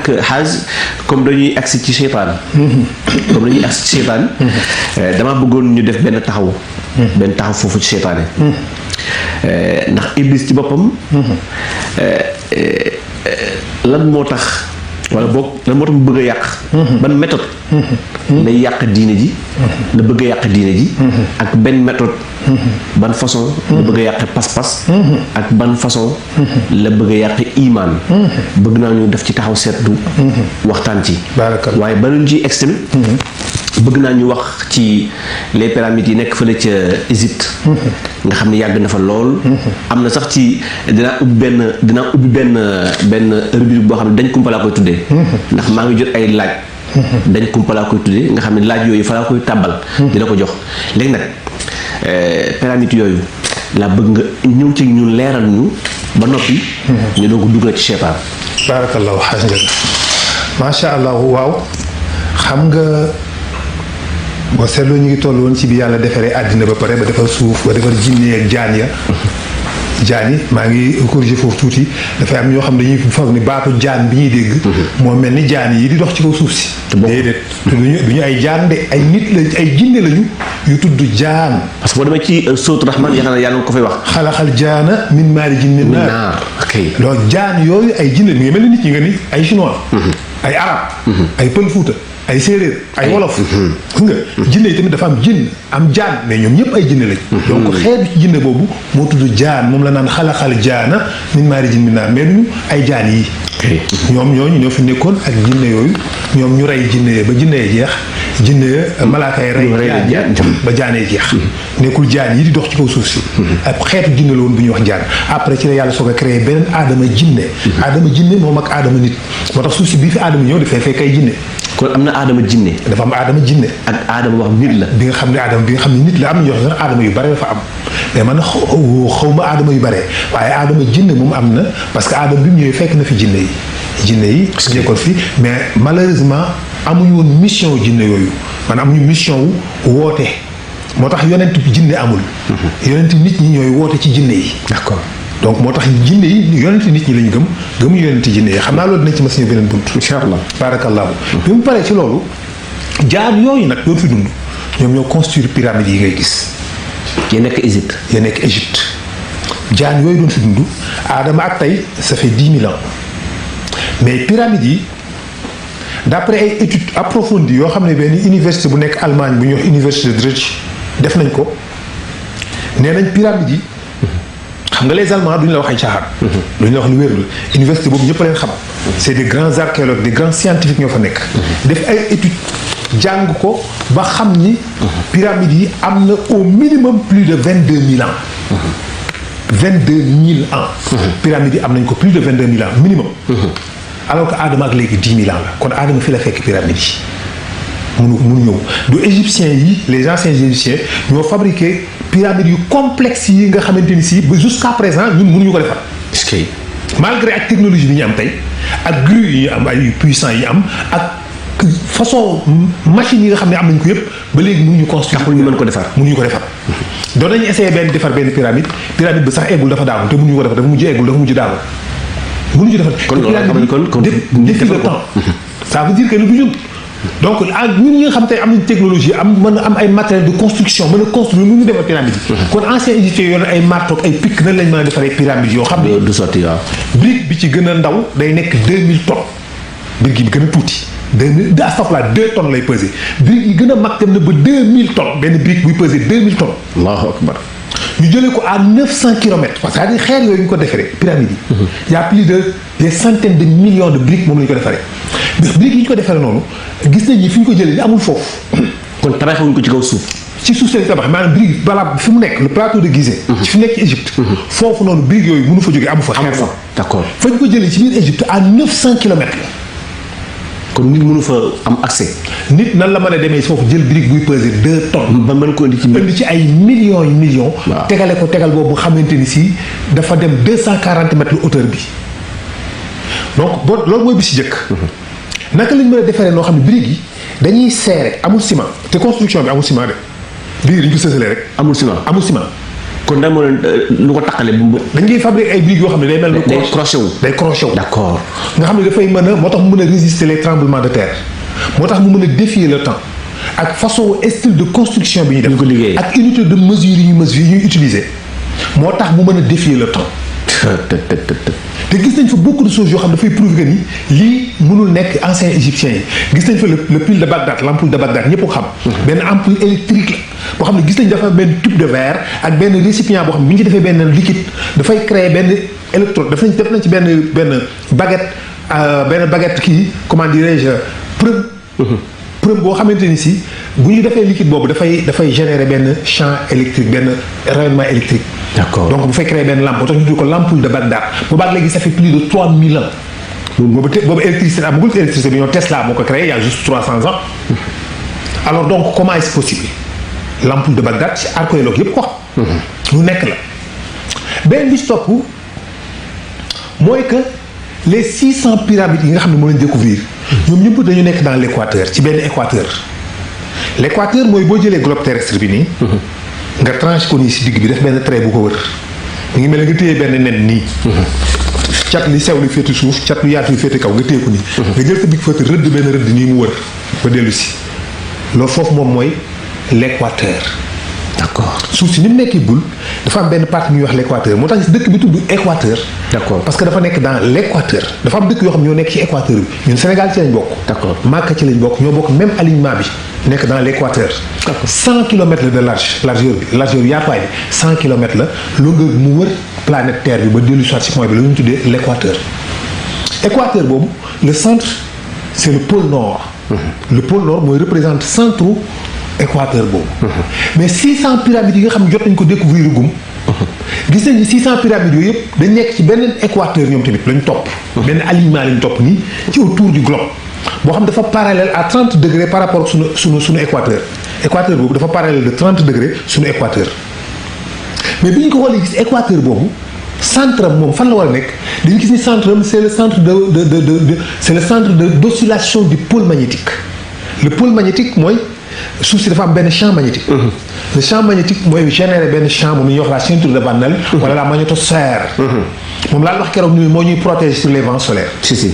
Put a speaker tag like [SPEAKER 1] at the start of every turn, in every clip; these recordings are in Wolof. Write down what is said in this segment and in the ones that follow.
[SPEAKER 1] xaaj comme dañuy agsi ci seytaan dama bëggoon ñu def benn taxaw foofu ci seytaane ndax iblis ci boppam lan moo tax wala boog lan moo tax mu bëgg a yàq ban méthode lay yàq diine ji la bëgg a yàq diine ji ak benn méthode ban façon la bëgg a yàq pas-pas ak ban façon la bëgg a yàq imaan bëgg naa ñu def ci taxaw seetlu waxtaan ci waaye ba ñu ci extrême bëgg naa ñu wax ci les pyramides yi nekk fële ca Égypte nga xam ne yàgg na fa lool am na sax ci dinaa ubbi benn rubrique boo xam ne dañ kumpa laa koy tuddee ndax maa ngi jot ay laaj dañ kumpa laa koy tuddee nga xam ne laaj yooyu fa laa koy tàbbal dina ko jox léegi nag pyramides yooyu laa bëgg nga ñëw ci ñun leeral ñu ba noppi ñu doog dugg na ci seytaan.
[SPEAKER 2] barakallahu xaaj nga macha allah. waaw xam nga boo seetloo ñu ngi toll woon ci bi yàlla defaree àddina ba pare ba defar suuf ba defar jinne ak jaan yi maa ngi corrigé foofu tuuti dafay am ñoo xam dañuy foog ni baatu jaan bi ñuy dégg moo mel ni jaan yi di dox ci kaw suuf si déedéet te duñu ay jaan de ay nit la ay jinne lañu yu tudd jaan
[SPEAKER 1] parce que boo demee ci sóotu Rahman yaakaar naa yàlla nga ko fay wax
[SPEAKER 2] xalaxal jaana min maari min naar loolu jaan yooyu ay jinne mi ngi mel ni nit ñi nga ni ay chinois ay arab ay pël fuuta ay séeréer ay wolof nga jinne yi tamit dafa am jinn am jaan mais ñoom ñëpp ay jinne lañ donc xeetu ci jinne boobu moo tudd jaan moom la naan xalaxal jaana min maari min naar mais duñu ay jaan yi ñoom ñooñu ñoo fi nekkoon ak jinne yooyu ñoom ñu rey jinne ba jinne yi jeex jinne malaaka yi rey jaan ba jaanee jeex nekkul jaan yi di dox ci kaw suuf si ak xeetu jinne la woon bu ñuy wax jaan après ci la yàlla soog a créé beneen aadama jinne moom ak aadama nit moo tax suuf si bii fi aadama ñëw dafay fekk ay jinne
[SPEAKER 1] kon am na aadama jinne
[SPEAKER 2] dafa am aadama jinne
[SPEAKER 1] ak aadama wax nit la
[SPEAKER 2] bi nga xam ne nit la am na ñoo xam ne aadama yu bare dafa am mais man xaw ma aadama yu bare waaye aadama jinne moom am na parce que aadama bi mu ñëwee fekk na fi jinne yi nekkoon fi mais malheureusement amuñu woon mission jinne yooyu man amuñu mission wu woote moo tax yonent jinne amul yonent nit ñi ñooy woote ci jinne yi
[SPEAKER 1] d'accord
[SPEAKER 2] donc moo tax jinne yi yonent nit ñi lañu gëmuñu yonent jinne yi xam naa loolu dinañ ci mas ñëw beneen bunt
[SPEAKER 1] incha allah
[SPEAKER 2] barakallahu bi mu paree ci loolu jaan yooyu nag doon fi dund ñoom ñoo construire pyramide yi ngay gis
[SPEAKER 1] ya nekk
[SPEAKER 2] Égypte jaan yooyu doon fi dund aadama ak tey ça fait 10 000 ans mais pyramide yi d'après ay études approfondies yoo xam ne benn université bu nekk Allemagne bu ñuy wax université de Reich def nañ ko nee nañ pyramide yi xam nga les Allemands duñu la wax ay caaxaan duñu la wax lu wér la université boobu ñëpp leen xam c'est des grands archéologues des grands scientifiques ñoo fa nekk def ay études jàng ko ba xam ni pyramide yi am na au minimum plus de 22 000 ans 22 000 ans pyramide yi am nañ ko plus de 22 000 ans minimum alors que Adama ak léegi 10 000 ans la kon Adama fi la fekk pyramide yi munu ñëw du égyptiens yi les anciens égyptiens ñoo fabriqué pyramide yu complexe yi nga xamante ni si ba jusqu'à présent ñun mënuñu ko defar
[SPEAKER 1] est-ce que
[SPEAKER 2] malgré ak technologie bi ñu am tey ak grue yi ñu am ay puissants yi am ak façon machine yi nga xam ne am nañ ko yëpp ba léegi mënuñu construire
[SPEAKER 1] taxul ñu mën ko defar
[SPEAKER 2] doon nañu essayé defar benn pyramide bi sax eggul dafa daanu te mënuñu ko defar dafa mujj eggul dafa mujj daanu mënuñu defar
[SPEAKER 1] kon loolu xam nga kon
[SPEAKER 2] depuis le temps ça veut dire que lu du ñun donc ñun ñi nga xam tey am nañ technologie mën a am ay matériel de construction mën a construire nu ñu defar pyramide yi kon ancien égyptien yoon ay marteau ay pic nan lañ mën a defaree pyramide yoo xam ne
[SPEAKER 1] du sotti waaw
[SPEAKER 2] brique bi ci gën a ndaw day nekk 2000 tonnes brique bi gën a tuuti 2000 astafurlah 2 tonnes lay peser brique yi gën a mag dem na ba 2000 tonnes benn brique buy peser 2000 tonnes
[SPEAKER 1] allahu akbar
[SPEAKER 2] ñu jëlee ko à 900 kilomètres parce que c'est-à-dire xeer yooyu ñu ko defaree pyramide yi y a plus de des centaines de millions de briques moom la ñu ko defaree briques yi ñu ko defaree noonu gis nañ ni fi ñu ko jëlee ni amul foofu
[SPEAKER 1] kon tabaxuñ ko ci kaw suuf
[SPEAKER 2] ci suuf seen tabax maanaam brique balaa fi mu nekk le plateau de Gizeh ci fi nekk ci Égypte foofu noonu brique yooyu mënu fa jógee amu fa xeer fa
[SPEAKER 1] d'accord
[SPEAKER 2] fa ñu ko jëlee ci biir Égypte à 900 kilomètres la
[SPEAKER 1] kon nit mënu fa am accès
[SPEAKER 2] nit nan la mën a demee foofu jël brique buy peser 2 tonnes
[SPEAKER 1] ba mën ko indi
[SPEAKER 2] ci ay millions yu millions tegale ko tegal boobu xamante ni si dafa dem 240 mètres la hauteur bi donc boo loolu mooy bi si jëkk naka lañ mën a defaree noo xam ne brique yi dañuy serré amul ciment te construction bi amul ciment de brique dañu ko sësalee rek
[SPEAKER 1] amul ciment kon da mo lu ko takalé
[SPEAKER 2] dañ ngay fabriquer ay briques yoo xam ne day mel ni
[SPEAKER 1] day crochet wu
[SPEAKER 2] day crochet wu
[SPEAKER 1] d'accord
[SPEAKER 2] nga xam ne dafay mën a moo tax mu mën a résister les tremblements de terre moo tax mu mën a défier le temps ak façon style de construction bi ñu def
[SPEAKER 1] ko liggéey
[SPEAKER 2] ak unité de mesure yi ñuy utiliser moo tax mu mën a défier le temps te gis nañ fa beaucoup de choses yoo xam dafay prouver que ni lii mënul nekk anciens égyptiens yi gis nañ fa le pile de Bagdad l'ampoule de Bagdad ñëpp ko xam benn ampoule électrique la boo xam ne gis nañ dafa benn tube de verre ak benn récipient boo xam ne bi ñu ci defee benn liquide dafay créer benn électrode def nañ ci benn baguette kii comment dirais-je preuve boo xamante ni si bu ñu defee liquide boobu dafay générer benn champ électrique benn rayonnement électrique.
[SPEAKER 1] D'accord.
[SPEAKER 2] Donc bu fay créer benn lampe tax ñu tudd ko l'ampoule de Bagdad boobaag léegi ça fait plus de 3000 ans. boobu électricité amagul électricité bi ñoo Tesla moo ko créé il y a juste 300 ans. Alors donc comment est-ce possible l'ampoule de Bagdad ci archéologue yëpp ko xam. lu nekk la benn bi ci topp mooy que les 600 pyramides yi nga xam ne moo leen découvrir ñoom ñëpp dañu nekk dans l'équateur ci benn équateur. l'équateur mooy boo jëlee globe terrestre bi nii. nga tranché ko nii si digg bi def benn trait bu ko wër. mu ngi mel ne nga téye benn nen nii. cat li sew li féete suuf cat lu yaatu li féete kaw nga téye ko nii. nga jël sa big fëtt rëdd benn rëdd nii mu wër ba dellu si. loolu foofu moom mooy l'équateur.
[SPEAKER 1] d'accord
[SPEAKER 2] suuf si ni mu nekkee bul dafa am benn partie ñuy wax l'équateur moo tax dëkk bi tudd équateur.
[SPEAKER 1] d'accord
[SPEAKER 2] parce que dafa nekk dans l'équateur dafa am dëkk yoo xam ñoo nekk ci équateur bi ñun Sénégal ci lañ bokk.
[SPEAKER 1] d'accord
[SPEAKER 2] Màkka ci lañ bokk ñoo bokk même alignement bi nekk dans l'équateur. 100 kilomètres de largeur bi yaatuwaay bi 100 kilomètres la longueur bi mu wër planète Terre bi ba dellu soit ci point bi la ñu tuddee l'équateur. équateur boobu le centre c'est le pôle nord. le pôle nord mooy représente centre équateur boobu. mais 600 pyramides yi nga xam ne jot nañ ko découvrir gum. gis nañ ni 600 pyramides yooyu yëpp dañ nekk ci benn équateur ñoom tamit lañ topp. benn alignement lañ topp nii ci autour du globe. boo xam dafa parallèle à 30 degrés par rapport ak sunu équateur. équateur boobu dafa parallèle de 30 degrés sunu équateur. mais bi ñu ko xoolee gis équateur boobu centre am moom fan la war a nekk dañu gis ni centre am c'est le centre c'est le centre d'oscillation du pôle magnétique. le pôle magnétique mooy suuf si dafa am benn champ magnétique. le champ magnétique mooy générer benn champ moom la ñuy wax la ceinture de Van Allen. wala la magnétosphère. moom laa wax keroog moo ñuy protéger sur les vents solaires.
[SPEAKER 1] si.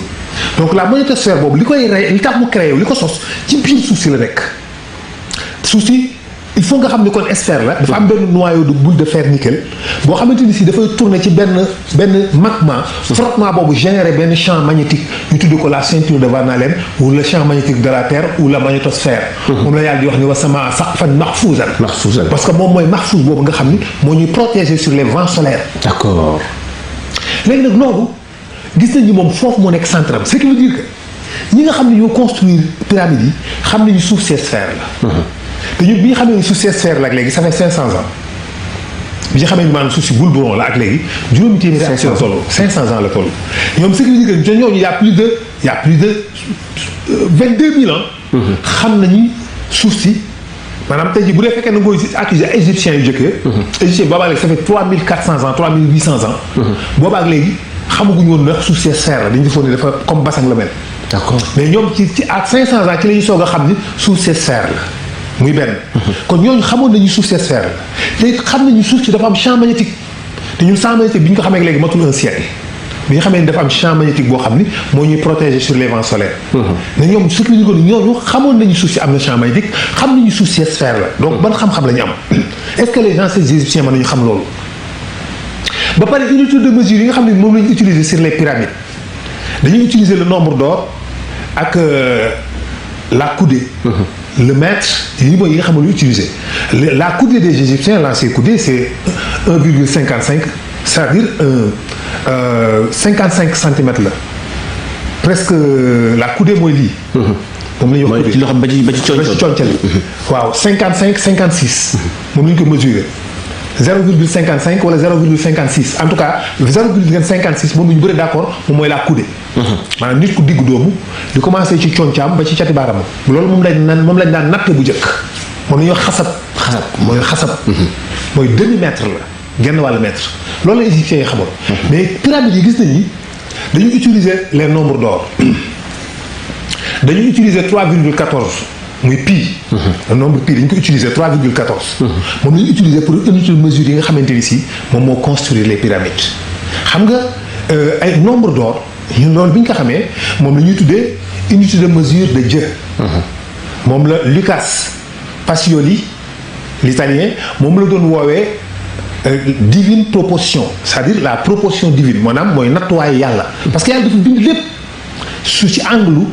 [SPEAKER 2] donc la magnétosphère boobu li koy rey li tax mu créé li ko sos ci biir suuf si la nekk suuf si il faut nga xam ni kon sphère la dafa am benn noyau de boule de fer nickel boo xamante ni si dafay tourner ci benn magma frottement boobu générer benn champ magnétique ñu tudd ko la ceinture de Van Allen ou le champ magnétique de la Terre ou la magnétosphère. moom la yàlla di wax ni wa sama saqfan mahfuzan. parce que moom mooy mahfuz boobu nga xam ni moo ñuy protéger sur les vents solaires.
[SPEAKER 1] d'accord
[SPEAKER 2] léegi nag loolu gis nañ ni moom foofu moo nekk centre am ce qui veut dire que ñi nga xam ne ñoo construire pyramide yi xam nañu suuf si sphère la. te ñun bi ñu xamee ni suuf si sphère la ak léegi ça fait 500 ans bi ñu xamee ni maanaam suuf si boule blanc la ak léegi juróomi téeméeri at la toll 500 ans la toll ñoom ce qui veut dire que ñooñu y a plus de 22 000 ans. xam nañu suuf si maanaam tey jii bu dee fekkee na nga koy accuser égyptiens yu jëkkee. égyptiens boobaag léegi ça fait 3400 ans 3800 ans. boobaag léegi xamaguñu woon ndax suuf si sphère la dañu defoon ne dafa comme bassin la mel.
[SPEAKER 1] d'accord
[SPEAKER 2] mais ñoom ci à 500 ans ci la ñuy soog a xam ni suuf si sphère la. muy benn. kon ñooñu xamoon nañu suuf si sphère la te xam nañu suuf si dafa am champ magnétique te ñun champ magnétique bi ñu ko xamee léegi matul un siècle bi ñu xamee ni dafa am champ magnétique boo xam ni moo ñuy protéger sur les vents solaires. mais ñoom surtout ñu ko ñooñu xamoon nañu suuf si am na champ magnétique xam nañu suuf si sphère la donc ban xam-xam la ñu am est-ce que les anciens égyptiens mën nañu xam loolu. ba pare unité de mesure yi nga xam ne moom la ñu utiliser sur les pyramides dañuy utiliser le nombre d'or ak la coudée. le mètre yi mooy yi nga xam ne lu utiliser la coudée des Égyptiens l'ancienne coudée c'est 1,55 c'est-à-dire 55 centimètres la presque la coudée mooy lii. moom la ñuy wax coudée
[SPEAKER 1] loo xam ba ci
[SPEAKER 2] concali waaw 55 56. moom la ñu ko mesurer 0,55 wala 0,56 en tout cas 0,56 moom la ñu bëri d'accord moom mooy la coudée. maanaam nit ku diggu doomu di commencer ci concaam ba ci cati baaraam loolu moom lañ daan natte bu njëkk moom la ñuy wax xasab. mooy xasab. mooy demi-mètre la genn wàllu mètre loolu la égyptiens yi xamoon. mais pyramides yi gis nañ ni dañuy utiliser les nombres d'or dañuy utiliser 3,14 muy pi. le nombre pi dañ ko utiliser 3,14. moom la ñu utiliser pour unité de mesure yi nga xamante ni si moom moo construire les pyramides. xam nga ay nombre d'or ñun loolu bi ñu ko xamee moom la ñuy tuddee unité de mesure de Dieu. moom la Lucas Pacioli l'italien moom la doon woowee divine proportion, c'est-à-dire la proportion divine maanaam mooy nattuwaay yàlla. parce que yàlla dafa bind lépp su ci angle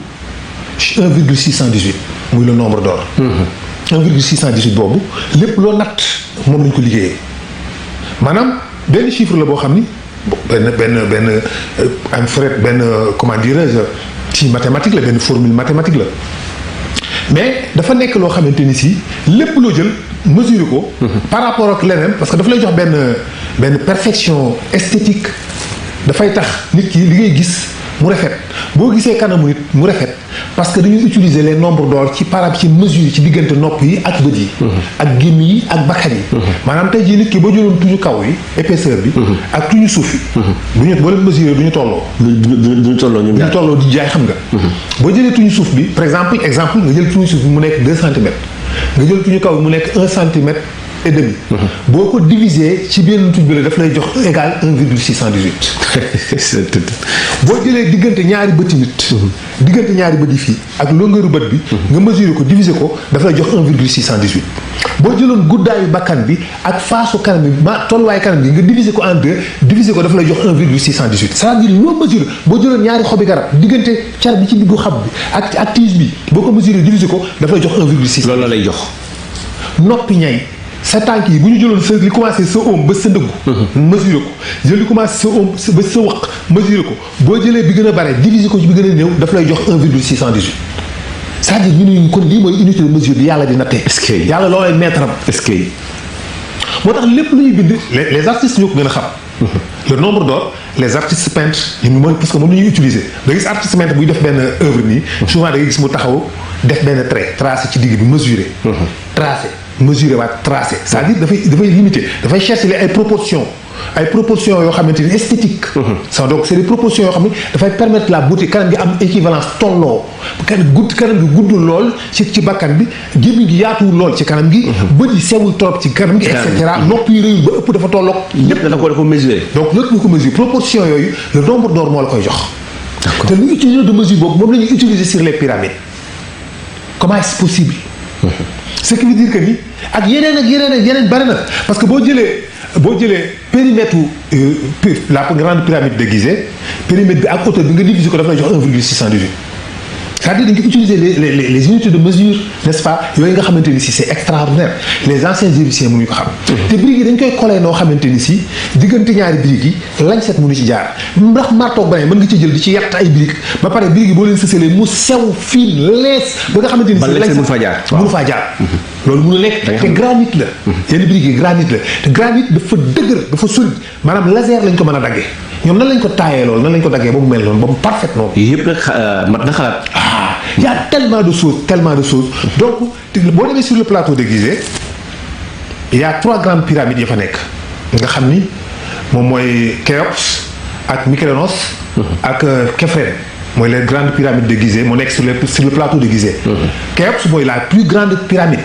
[SPEAKER 2] 1,618 muy le nombre d'or. 1,618 boobu lépp loo natt moom lañ ko liggéeyee maanaam benn chiffre la boo xam ni benn en fait benn comment dirais-je ci mathématique la benn formule mathématique la mais dafa nekk loo xamante ni si lépp loo jël mesurer ko. par rapport ak leneen parce que dafa lay jox benn perfection esthétique dafay tax nit ki li ngay gis mu rafet boo gisee kanamu nit mu rafet parce que dañuy utiliser les nombres d'or ci par rapport ci mesure ci diggante nopp yi ak bët yi. ak gémmiñ yi ak bakkan yi. maanaam tey jii nit ki boo jëloon tuñu kaw yi épaisseur bi. ak tuñu suuf yi. bu ñu boo leen mesurer du ñu tolloo.
[SPEAKER 1] du ñu tolloo ñoom
[SPEAKER 2] du ñu tolloo di jaay xam nga. boo jëlee tuñu suuf bi par exemple nga jël tuñu suuf bi mu nekk 2 centimètres nga jël tuñu kaw bi mu nekk 1 centimètre et demi. boo ko diviser ci benn tuñ bi la daf lay jox égal 1,618. boo jëlee diggante ñaari bëti nit. diggante ñaari bët yi fii ak longueur bët bi. nga mesurer ko diviser ko daf lay jox 1,618. boo jëloon guddaayu bakkan bi ak faasu kanam bi tolluwaayu kanam bi nga diviser ko en 2 diviser ko daf lay jox 1,618. c'est-à-dire loo mesurer boo jëloon ñaari xobi garab diggante car bi ci diggu xab bi ak tige bi boo ko mesurer diviser ko daf lay jox 1,6.
[SPEAKER 1] loolu la lay jox.
[SPEAKER 2] noppi ñay. sa tànk yi bu ñu jëloon sa li commencé sa oom ba sa ndëggu. mesuré ko jël li commencé sa oom ba sa waq mesuré ko boo jëlee bi gën a bare diviser ko ci bi gën a néew daf lay jox 1,618. c'est-à-dire ñu ne kon lii mooy unité de mesure bi yàlla di nattee.
[SPEAKER 1] est-ce que
[SPEAKER 2] yàlla loolay mètre am.
[SPEAKER 1] est-ce que
[SPEAKER 2] moo tax lépp lu ñuy bind les artistes ñoo ko gën a xam. le nombre d'or les artistes peintres ñu mooy parce que moom la ñuy utiliser da gis artiste peintre buy def benn œuvre nii. souvent da ngay gis mu taxaw def benn trait tracé ci digg bi mesuré. tracé. mesurer waat tracé c'est-à-dire dafay limiter dafay chercher ay proportions yoo xamante ni esthétique. donc c'est des proportions yoo xam ne dafay permettre la beauté kanam gi am équivalence tolloo kanam gi guddul lool ci bakkan bi gémmiñ gi yaatuwul lool ci kanam gi. bët yi sewul trop ci kanam gi. et cetera nopp yi rëyul ba ëpp dafa tolloog.
[SPEAKER 1] lépp da ko mesurer.
[SPEAKER 2] donc lépp ñu ko mesurer proportion yooyu le nombre d'or moo la koy jox. d'accord te lu utiliser de mesure boobu moom la ñuy utiliser sur les pyramides comment est-ce possible. ce qui veut dire que ni ak yeneen bari na parce que boo jëlee périmètre la grande pyramide de Gizeh périmètre bi ak hauteur bi nga diviser ko dafa lay jox 1,618. c'est-à-dire dañ ko utiliser les unités de mesure n'est-ce pas yooyu nga xamante ni si c'est extraordinaire les anciens égyptiens mënuñu ko xam. te briques yi dañ koy coller noo xamante ni si diggante ñaari briques yi lañ set mënu ci jaar ndax marteau brin mën nga ci jël di ci yett ay briques ba pare briques yi boo leen sësalee mu sew fii lees ba nga xamante ni si lañ set mënu faa jaar. loolu mënu nekk te granit la. yenn briques yi granit la te granit dafa dëgër dafa solide maanaam laser lañ ko mën a daggee ñoom nan lañ ko taayee loolu nan lañ ko daggee ba mu mel noonu ba mu parfait noonu.
[SPEAKER 1] yëpp nag mat na xalaat.
[SPEAKER 2] il y a tellement de choses donc boo demee sur le plateau de Gizeh il y a 3 grandes pyramides yi fa nekk nga xam ni moom mooy Khéops ak Mykonos ak Khéphren mooy les grandes pyramides de Gizeh moo nekk sur le plateau de Gizeh. Khéops mooy la plus grande pyramide.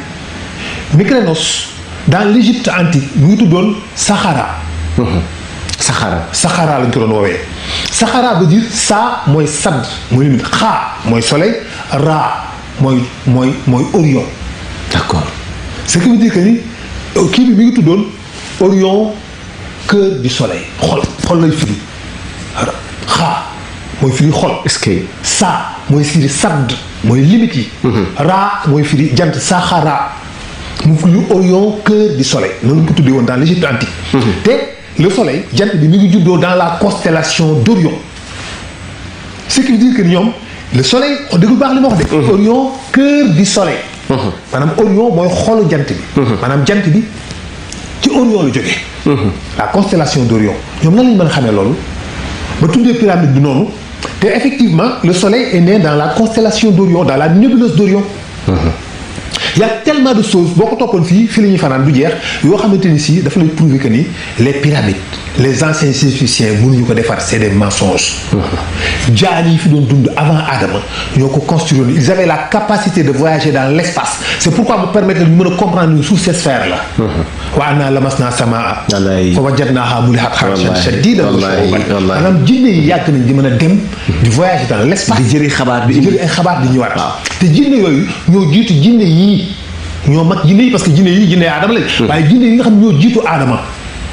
[SPEAKER 2] Mykonos dans l'Égypte antique mu ngi tuddoon Saqqara. Saqqara lañ ko doon woowee. Saqqara veut dire sa mooy sadd mooy limite xa mooy soleil ra mooy Orion.
[SPEAKER 1] d'accord
[SPEAKER 2] ce qui veut dire que ni kii bi mi ngi tuddoon Orion cœur du soleil xol lay firi xa mooy firi xol.
[SPEAKER 1] est-ce que
[SPEAKER 2] sa mooy firi sadd mooy limite yi. ra mooy firi jant Saqqara mu firi Orion cœur du soleil noonu ñu ko tuddee woon dans l'Égypte antique. te le soleil jant bi mi ngi juddoo dans la constellation d'Orion ce qui veut dire que ñoom le soleil dégg lu baax li ma wax de. Orion cœur du soleil. maanaam Orion mooy xolu jant bi. maanaam jant bi ci Orion la jógee. la constellation d'Orion ñoom nan lañ mën a xamee loolu ba tuddee pyramide bi noonu te effectivement le soleil est né dans la constellation d'Orion dans la nébuleuse d'Orion. il y a tellement de choses boo ko toppoon fii la ñuy fanaan du jeex yoo xamante ni si dafa lay prouver que ni les pyramides les anciens égyptiens mënuñu ko defar c'est des mensonges. jaan yi fi doon dund avant Adama ñoo ko construire ils avaient la capacité de voyager dans l'espace c'est pourquoi mu permettre ñu mën a comprendre ñu sous cette sphère là. wa annaa lamasnaa samaa fa wajadnaahaa mulihat harshan shadiidan maanaam jinne yi yàgg nañ di mën a dem di voyager dans l'espace
[SPEAKER 1] di jëri xabaar
[SPEAKER 2] di jëri ay xabaar di ñëwaat. te jinne yooyu ñoo jiitu jinne yii ñoo mag jinne yi parce que jinne yi jinne Adama lañ. waaye jinne yi nga xam ñoo jiitu Adama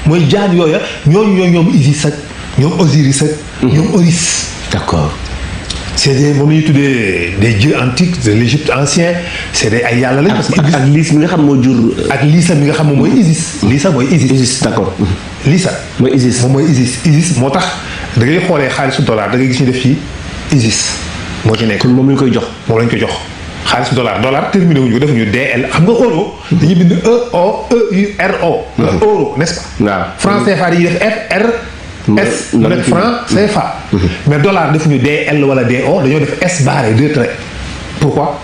[SPEAKER 2] mooy jaan yooya ñooñu ñoom Isis ak ñoom Osiris ak ñoom Horus.
[SPEAKER 1] d'accord.
[SPEAKER 2] c'est des moom la ñuy tuddee des dieux antiques de l'Égypte ancien c'est des ay yàlla lañ. parce que
[SPEAKER 1] ak liis mi nga xam moo jur.
[SPEAKER 2] ak Lisa mi nga xam moom mooy Isis. Lisa mooy Isis.
[SPEAKER 1] Isis d'accord.
[SPEAKER 2] Lisa
[SPEAKER 1] mooy Isis
[SPEAKER 2] moom mooy Isis. Isis moo tax da ngay xoolee xaalisu dollar da ngay gis ñu def fii Isis moo ci nekk.
[SPEAKER 1] kon moom lañ koy jox.
[SPEAKER 2] moom lañ ko jox xaalis dollar terminé wuñu ko defuñu DL xam nga euro. dañuy bind EURO. euro n'est-ce pas.
[SPEAKER 1] waaw
[SPEAKER 2] franc CFA dañuy def FRS. mu nekk franc CFA. mais dollar defuñu DL wala DO dañoo def S barré 2 traits. pourquoi.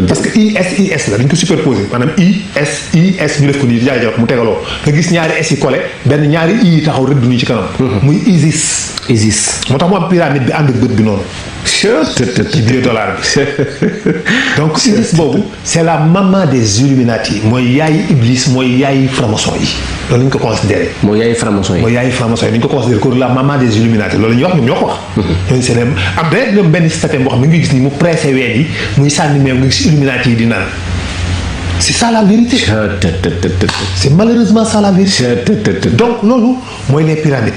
[SPEAKER 2] parce que IS la dañ ko superposé maanaam IS ñu def ko nii jaay mu tegaloo nga gis ñaari S yi collé benn ñaari I yi taxaw rëdd nii ci kanam. muy Isis. moo tax mu am pyramide bi ànd ak bët bi noonu. ci biir dollar bi. donc Isis boobu c'est la maman des Illuminati mooy yaayi Iblis mooy yaayi franc-maçon yi loolu la ñu ko considéré.
[SPEAKER 1] mooy yaayi franc-maçon yi.
[SPEAKER 2] dañu ko considéré comme la maman des Illuminati loolu la ñuy wax ñoom ñoo ko wax. ñooñu c'est am day dem benn système boo xam ne nga gis ni mu pressé ween yi muy sànni meew nga gis Illuminati yi di naan. c'est ça la vérité. c'est malheureusement ça la vérité. donc loolu mooy les pyramides.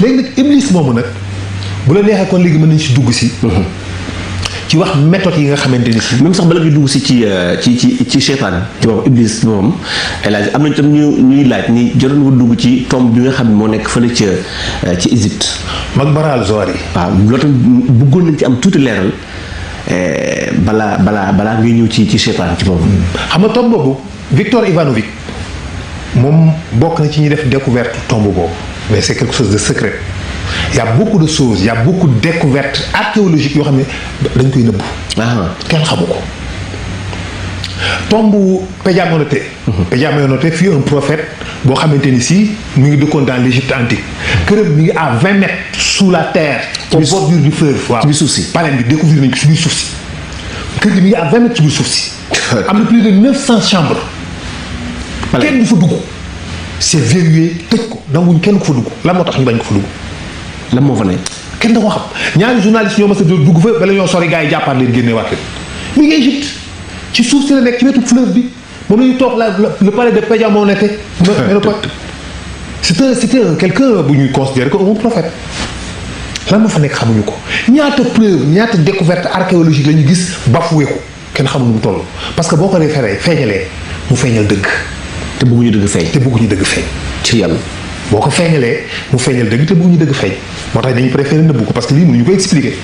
[SPEAKER 2] léegi nag Iblis moomu nag bu la neexee kon léegi mën nañu si dugg si. ci wax méthode yi nga xamante ni si.
[SPEAKER 1] même sax bala ngay dugg si ci seytaan ci moom Iblis moom El Hadj am nañu tam ñuy laaj ni jotoon nga dugg ci tombe bi nga xam ne moo nekk fële ci Égypte.
[SPEAKER 2] Maqbara al-Zawari.
[SPEAKER 1] waaw loolu tam bëggoon nañ ci am tuuti leeral. balaa ngay ñëw ci seytaan ci boobu.
[SPEAKER 2] xam nga tombe boobu Victor Ivanovic moom bokk na ci ñuy def découverte tombe boobu mais c'est quelque chose de secret il y a beaucoup de choses il y a beaucoup de découvertes archéologiques yoo xam ne dañ koy nëbbu. kenn xamu ko. tombe Pédiamonoté. Pédiamonoté fut un prophète boo xamante ni si mu ngi dëkkoon dans l'Égypte antique. këram mi ngi à 20 mètres sous la terre. au bordure du fleuve. waaw
[SPEAKER 1] ci biir suuf si.
[SPEAKER 2] palais bi découvrir nañ ko ci biir suuf si. kër gi mi ngi à 20 mètres ci biir suuf si. am na plus de 900 chambres. kenn du fa dugg. c'est verrouillé tëj ko nanguñ kenn ko fa dugg lan moo tax ñu bañ ko fa dugg.
[SPEAKER 1] lan moo fa ne.
[SPEAKER 2] kenn da ko xam ñaari journalistes ñoo mas a dugg fa bala ñoo sori gars yi jàppaat leen génne waat leen. mi ngi Égypte ci suuf si la nekk ci wetu fleuve bi moom la ñuy toog le palais de Pédiamonoté. c'était quelqu'un bu ñuy considérer comme un prophète. lan moo fa nekk xamuñu ko ñaata preuve ñaata découverte archéologique la ñu gis bafoué ko kenn xamul nu mu toll parce que boo ko référé feeñalee mu feeñal dëgg.
[SPEAKER 1] te bëgguñu dëgg feeñ.
[SPEAKER 2] ci yàlla. boo ko feeñalee mu feeñal dëgg te bëgguñu dëgg feeñ moo tax dañuy préféré nëbbu ko parce que lii mënuñu ko expliquer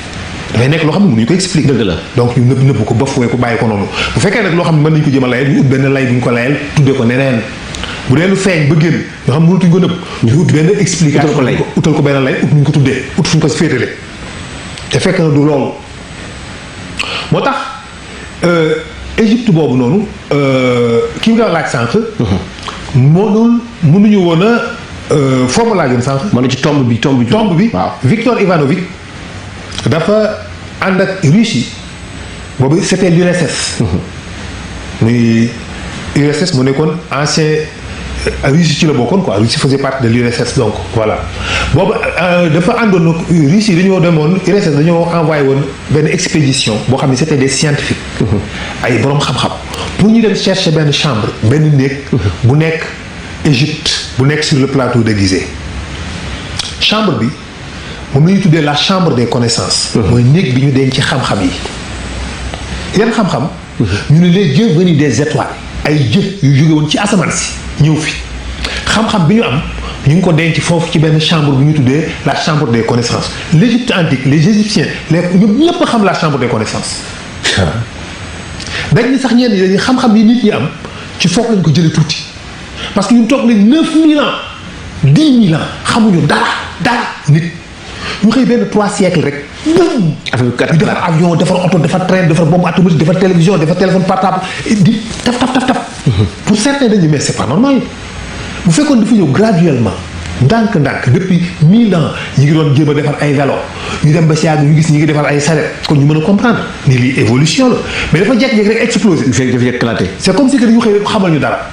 [SPEAKER 2] dafay nekk loo xam ne mënuñu ko expliquer.
[SPEAKER 1] dëgg la
[SPEAKER 2] donc ñu nëbbu ko bafoué ko bàyyi ko noonu bu fekkee nag loo xam ne mën nañu ko jëm a layal ñu ut benn lay bu ñu ko layal tuddee ko neneen bu dee lu feeñ ba génn ñoo xam mënatuñ ko nëbb ñu ut benn explication utal ko benn lay ut nuñ ko tuddee ut fuñ ko féetale te fekk na du loolu moo tax Égypte boobu noonu ki nga laaj sànq mënuñu woon a foo ma laajoon sànq.
[SPEAKER 1] ma ne ci tombe bi.
[SPEAKER 2] waaw Victor Ivanovic dafa ànd ak Russie boobu c'était l'URSS. muy URSS mu nekkoon ancien Russie ci la bokkoon quoi Russie faisait partie de l'URSS donc voilà boobu dafa àndoon nag Russie dañoo demoon URSS dañoo envoyé woon benn expédition boo xam ne c'était des scientifiques. ay boroom xam-xam pour ñu dem chercher benn chambre benn néeg bu nekk Égypte bu nekk sur le plateau de Gizeh chambre bi moom la ñuy tuddee la chambre des connaissances. mooy néeg bi ñu denc ci xam-xam yi yan xam-xam. ñu ne les dieux venus des étoiles ay jë yu jóge woon ci asamaan si ñëw fi xam-xam bi ñu am ñu ngi ko denc foofu ci benn chambre bu ñu tuddee la chambre des connaissances l'Égypte antique les Égyptiens ñoom ñëpp xam la chambre des connaissances. dañ ni sax ñenn ñi xam-xam yi nit ñi am ci foofu lañ ko jëlee tuuti parce que ñun toog nañ 9000 ans 10 000 ans xamuñu dara nit ñu xëy benn 3 siècles rek. boum. affaire bi defar avion defar oto defar train defar bombe atomique defar télévision defar téléphone portable di taf. pour certains dañu mais c'est pas normal bu fekkoon dafa ñëw graduellement ndànk-ndànk depuis 1000 ans ñi ngi doon jéem a defar ay vélo ñu dem ba si yàgg ñu gis ñi ngi defar ay saret kon ñu mën a comprendre ni lii évolution la mais dafa jékki-jékki rek explosé.
[SPEAKER 1] dafa éclaté.
[SPEAKER 2] c'est comme si que dañu xëy rek xamal ñu dara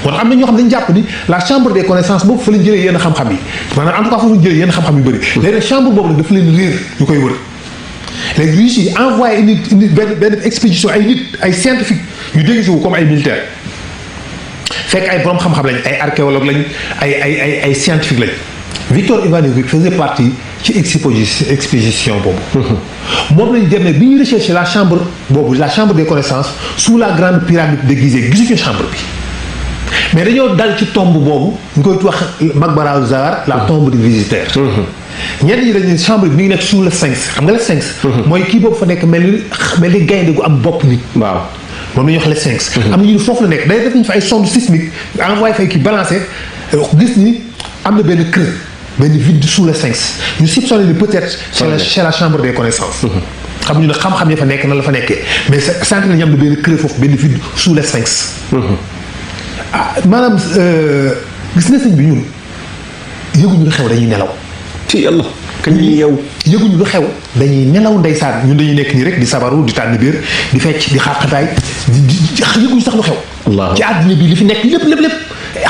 [SPEAKER 2] moo tax am na ñoo xam dañu jàpp ni la chambre des connaissances boobu fa lañ jëlee yenn xam-xam yi maanaam en tout cas foofu lañ jëlee yenn xam-xam yu bëri. léegi nag chambre boobu nag dafa leen réer ñu koy wër léegi Russie envoyé nit benn expédition ay nit ay scientifique yu déguisé wu comme ay militaire fekk ay borom xam-xam lañ ay archéologue lañ ay scientifique lañ. Victor Ivanovich faisait partie ci expédition boobu. moom lañ demee bi ñuy rechercher la chambre boobu la chambre des connaissances sous la grande pyramide de Gizeh gisuñu chambre bi mais dañoo dal ci tombe boobu ñu koy wax Maqbara al-Zahar la tombe du visiteur. ñenn ñi dañuy chambre bi mi ngi nekk sous le sphinx xam nga le sphinx. mooy kii boobu fa nekk mel ni gaynde gu am bopp nit.
[SPEAKER 1] waaw
[SPEAKER 2] moom la ñuy wax le sphinx. am na ñu foofu la nekk day def nañu fa ay sonde sismique envoyé fay kii balancé gis ni am na benn creux benn vide sous le sphinx ñu soupçonné ni peut-être c'est la chambre des connaissances. xam ñu ne xam-xam ya fa nekk na la fa nekkee mais sant nañu am na benn creux foofu benn vide sous le sphinx. maanaam gis nga sëñ bi ñun yëguñu lu xew dañuy nelaw.
[SPEAKER 1] ci yàlla kañ ñuy yeewu.
[SPEAKER 2] yëguñu lu xew dañuy nelaw ndeysaan ñun dañuy nekk nii rek di sabaru di tànn biir di fecc di xàqataay di yëguñu sax lu xew. ci àddina bi li fi nekk lépp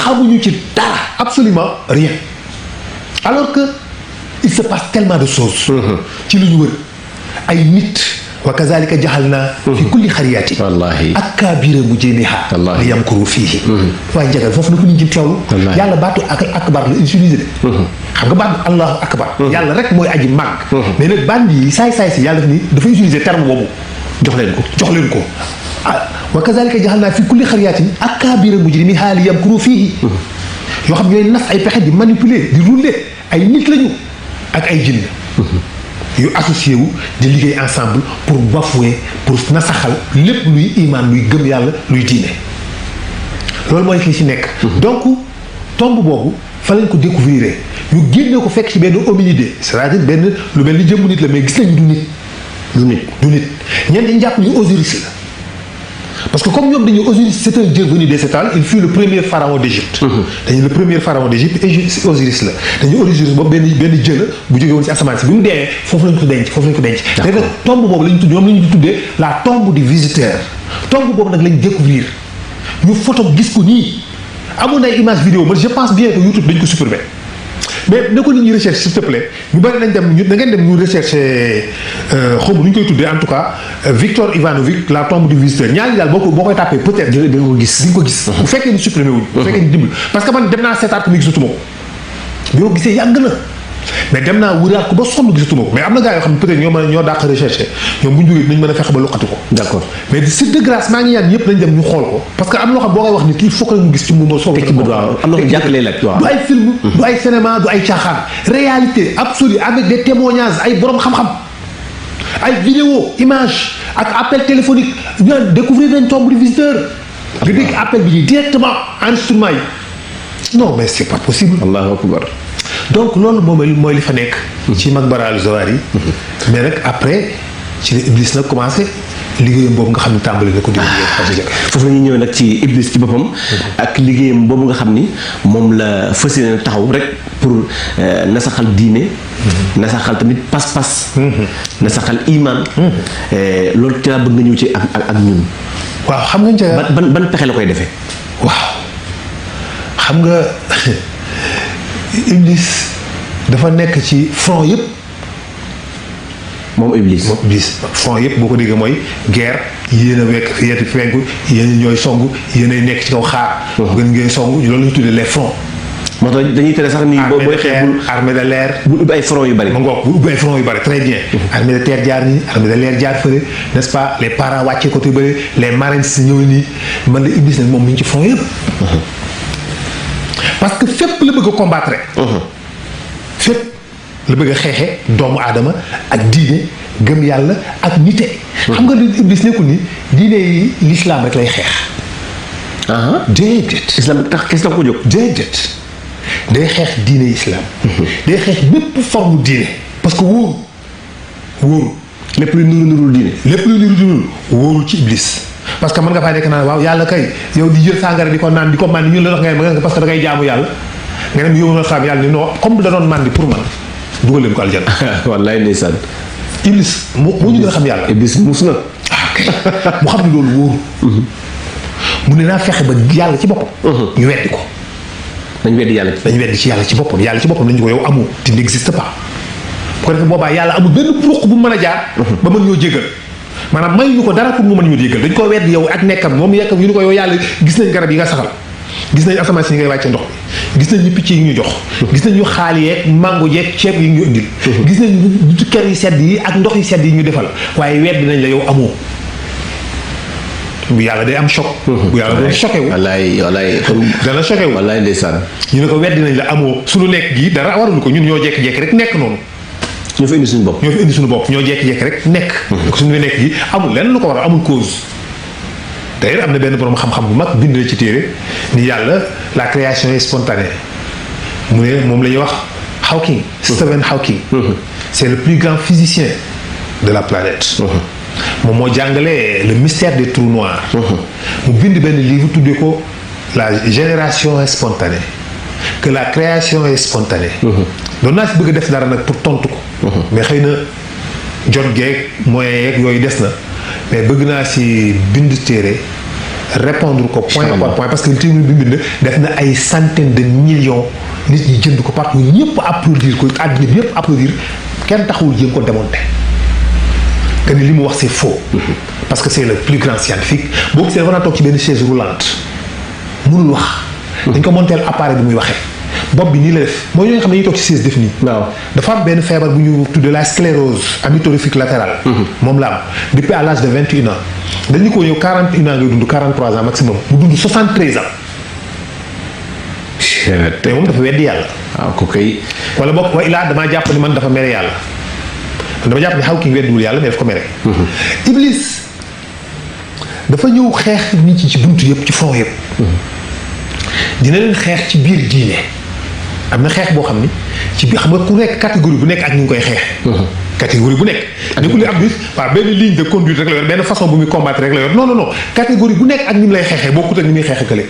[SPEAKER 2] xamuñu ci dara absolument rien alors que il se passe tellement de choses. ci lu ñu wër ay nit. wa kazalika jaxalnaa fi kulli xariyatin
[SPEAKER 1] wallaahi
[SPEAKER 2] akaabira mujrimihaa li yamkuru fiihi. waaye njagal foofu na ko nit ñi teewlu. yàlla baatu akbar la utilisé de. xam nga baatu allahu akbar. yàlla rek mooy aji màgg. mais nag bandi yi saay si yàlla daf ni dafa utiliser terme boobu. jox leen ko wa kazalika jaxalnaa fi kulli xariyatin akaabira mujrimihaa li yamkuru fiihi. yoo xam ñooy nas ay pexe di manipuler di rouler ay nit lañu ak ay jinn. yu associé wu di liggéey ensemble pour bafouer pour nasaxal lépp luy iman luy gëm yàlla luy diine loolu mooy li ci nekk. donc tombe boobu fa lañ ko découvrir ñu génne ko fekk ci benn hominidé c'est-à-dire benn lu mel ni jëmmu nit la mais gis nañu du nit ñenn ñi jàpp ñu Osiris la parce que comme ñoom dañu Osiris c'est un dieu venu des étoiles il fut le premier pharaon d'Égypte. dañu le premier pharaon d'Égypte Osiris la dañu Osiris boobu benn jeu la bu jógee woon ci asamaan si bi mu dee foofu lañ ko denc. léegi nag tombe boobu lañ tudd ñoom la ñu tuddee la tombe du visiteur tombe boobu nag lañ découvrir ñu photo gis ko nii amoon ay image vidéo man je pense bien que YouTube dañ ko supprimer mais ne ko nit ñi recherche s'il te plaît ñu bëri nañ dem da ngeen dem ñu recherche xaw ma nu ñu koy tuddee en tout cas Victor Ivanovich la tombe du visiteur ñaari daal boo koy tàppee peut-être di nga ko gis. bu fekkee ni supprimer wuñ. bu fekkee ni dimbali parce que man dem naa seetaat ko mi gisatuma ko bi ma gisee yàgg na mais dem naa wëraat ko ba sonn gisatuma ko mais am na gars yoo xam ne peut-être ñoo dàq recherche ñoom bu ñu jógee dinañ mën a fexe ba luqati ko. d'accord mais c'est de grâce maa ngi ñaan ñëpp nañ dem ñu xool ko parce que am na loo xam boo koy wax nit il faut que mu gis ci mu ma soog
[SPEAKER 1] am na ko jàkkalee la
[SPEAKER 2] du ay film du ay cinéma du ay caaxaan réalité absolue avec des témoignages ay borom xam-xam ay vidéo image ak appel téléphonique ñu naan découvrir nañ tombe du visiteur nga dégg appel bi directement enregistrement yi non mais c'est pas possible.
[SPEAKER 1] allahu akbar.
[SPEAKER 2] donc loolu mooy li fa nekk. ci Maqbara al-Zawahir yi. mais nag après ci la Iblis nag commencé liggéeyam boobu nga xam ne tàmbali na ko.
[SPEAKER 1] foofu la ñuy ñëwee nag ci Iblis ci boppam. ak liggéeyam boobu nga xam ni moom la fas yéene taxaw rek pour nasaxal diine. nasaxal tamit pas-pas. nasaxal iman. loolu ci laa bëgg nga ñëw ci ak ñun.
[SPEAKER 2] waaw xam nga
[SPEAKER 1] ban pexe la koy defee.
[SPEAKER 2] waaw xam nga. Iblis dafa nekk ci front yëpp.
[SPEAKER 1] moom Iblis
[SPEAKER 2] front yëpp boo ko déggee mooy guerre yéen a wekk yeeti fenku yéen ñooy song yéen ay nekk ci kaw xaar. gën ngeen song loolu la ñu tuddee les fronts.
[SPEAKER 1] moo tax dañuy tere sax nii booy xeex
[SPEAKER 2] armée de l'air
[SPEAKER 1] bu ubbi ay front yu bari.
[SPEAKER 2] ma ngoog bu ubbi ay front yu bari très bien. armée de terre jaar nii armée de l'air jaar fële n'est-ce pas les parents wàccee côté bële les marines si ñëw nii man la Iblis nag moom mi ngi ci front yëpp. parce que fépp la bëgg a combattre. fépp la bëgg a xeexe doomu aadama ak diine gëm yàlla ak nite. xam nga li Iblis nekkul ni diine yi l'islam rek lay xeex. déedéet.
[SPEAKER 1] islam tax kese la ko jóg.
[SPEAKER 2] déedéet day xeex diine islam. day xeex bépp forme diine. parce que wóoru
[SPEAKER 1] lépp luy nuru diine.
[SPEAKER 2] lépp luy nuru wóorul ci Iblis. parce que mën nga faa nekk naan waaw yàlla kay yow di jël sàngara di ko naan di ko màndi ñun la dox ngay parce que da ngay jaamu yàlla nga dem yow nga xam yàlla ni non comme da doon màndi pour man dugal leen ko aljana.
[SPEAKER 1] wallaay ndeysaan.
[SPEAKER 2] Iblis moo ñu gën a xam yàlla.
[SPEAKER 1] Iblis mus na.
[SPEAKER 2] mu xam ne loolu wóoru mu ne naa fexe ba yàlla ci boppam. ñu weddi ko.
[SPEAKER 1] dañ weddi yàlla
[SPEAKER 2] dañ weddi ci yàlla ci boppam nañu ko yow amoo tu n'existe pas. bu ko defee boobaa yàlla amul benn ruq bu mu mën a jaar. ba mën ñoo jéggal maanaam mayuñu ko dara pour mu mën ñu jéggal dañ koo weddi yow ak nekkam moom yekkam ñu ni ko yow yàlla gis nañ garab yi nga saxal. gis nañ asamaan si ngay wàcce ndox bi gis nañ ñu picc yi ñu jox. gis nañ ñu xaal yeeg mango yeeg ceeb yi ñu indil. gis nañ ñu kër yu sedd yi ak ndox yu sedd yi ñu defal waaye weddi nañ la yow amoo. bu yàlla day am choc. bu yàlla doon choqué wu.
[SPEAKER 1] wallaay
[SPEAKER 2] dana choqué wu.
[SPEAKER 1] wallaay ndeysaan.
[SPEAKER 2] ñu ne ko weddi nañ la amoo suñu nekk gii dara warul ko ñun ñoo jékki-jékki rek nekk noonu.
[SPEAKER 1] ñoo fi indi suñu bopp.
[SPEAKER 2] ñoo jékki-jékki rek nekk. suñu nekk gi amul lenn lu ko war a amul cause. d'ailleurs am na benn borom xam-xam bu mag bind na ci téere ni yàlla la création est spontanée mu ne moom la ñuy wax Hawking. Stephen Hawking. c'est le plus grand physicien de la planète. moom moo jàngale le mystère des trous noirs. mu bind benn livre tuddee ko la génération est spontanée que la création est spontanée. doon naa si bëgg a def dara nag pour tontu ko. mais xëy na jot geeg moyens yeeg yooyu des na. mais bëgg naa si bind téere répondre ko point par point parce que téere bi bind def na ay centaines de millions nit ñi jënd ko partout ñëpp applaudir ko àddina bi yëpp applaudir kenn taxawul jéem ko démonter que ni li mu wax c'est faux. parce que c'est le plus grand scientifique boo gisee dafa naa toog ci benn chaise roulante mënul wax. dañ ko monteel appareil bi muy waxee. bopp bi nii la def mooy ñoo nga xam ne dañuy toog ci chaise def nii.
[SPEAKER 1] waaw
[SPEAKER 2] dafa am benn feebar bu ñu tuddee la sclérose amyotrophique latérale. moom la am depuis à l'âge de 21 ans. dañu ko ñëw 41 ans ngay dund 43 ans maximum mu dund 73 ans. te moom dafa weddi yàlla.
[SPEAKER 1] waaw ko kay.
[SPEAKER 2] wala boog wa ilaa damaa jàpp ni man dafa mere yàlla. dama jàpp ni Hawking weddiwul yàlla mais daf ko mere. Iblis dafa ñëw xeex nit ci buntu yëpp ci front yëpp. dina leen xeex ci biir diine am na xeex boo xam ni ci biir xam nga ku nekk catégorie bu nekk ak ñu ngi koy xeex. catégorie bu nekk. ni ku li am bis waaw benn ligne de conduite rek la yor benn façon bu muy combattre rek la yor non catégorie bu nekk ak ni mu lay xeexee bokkut ak ni muy xeexee kële.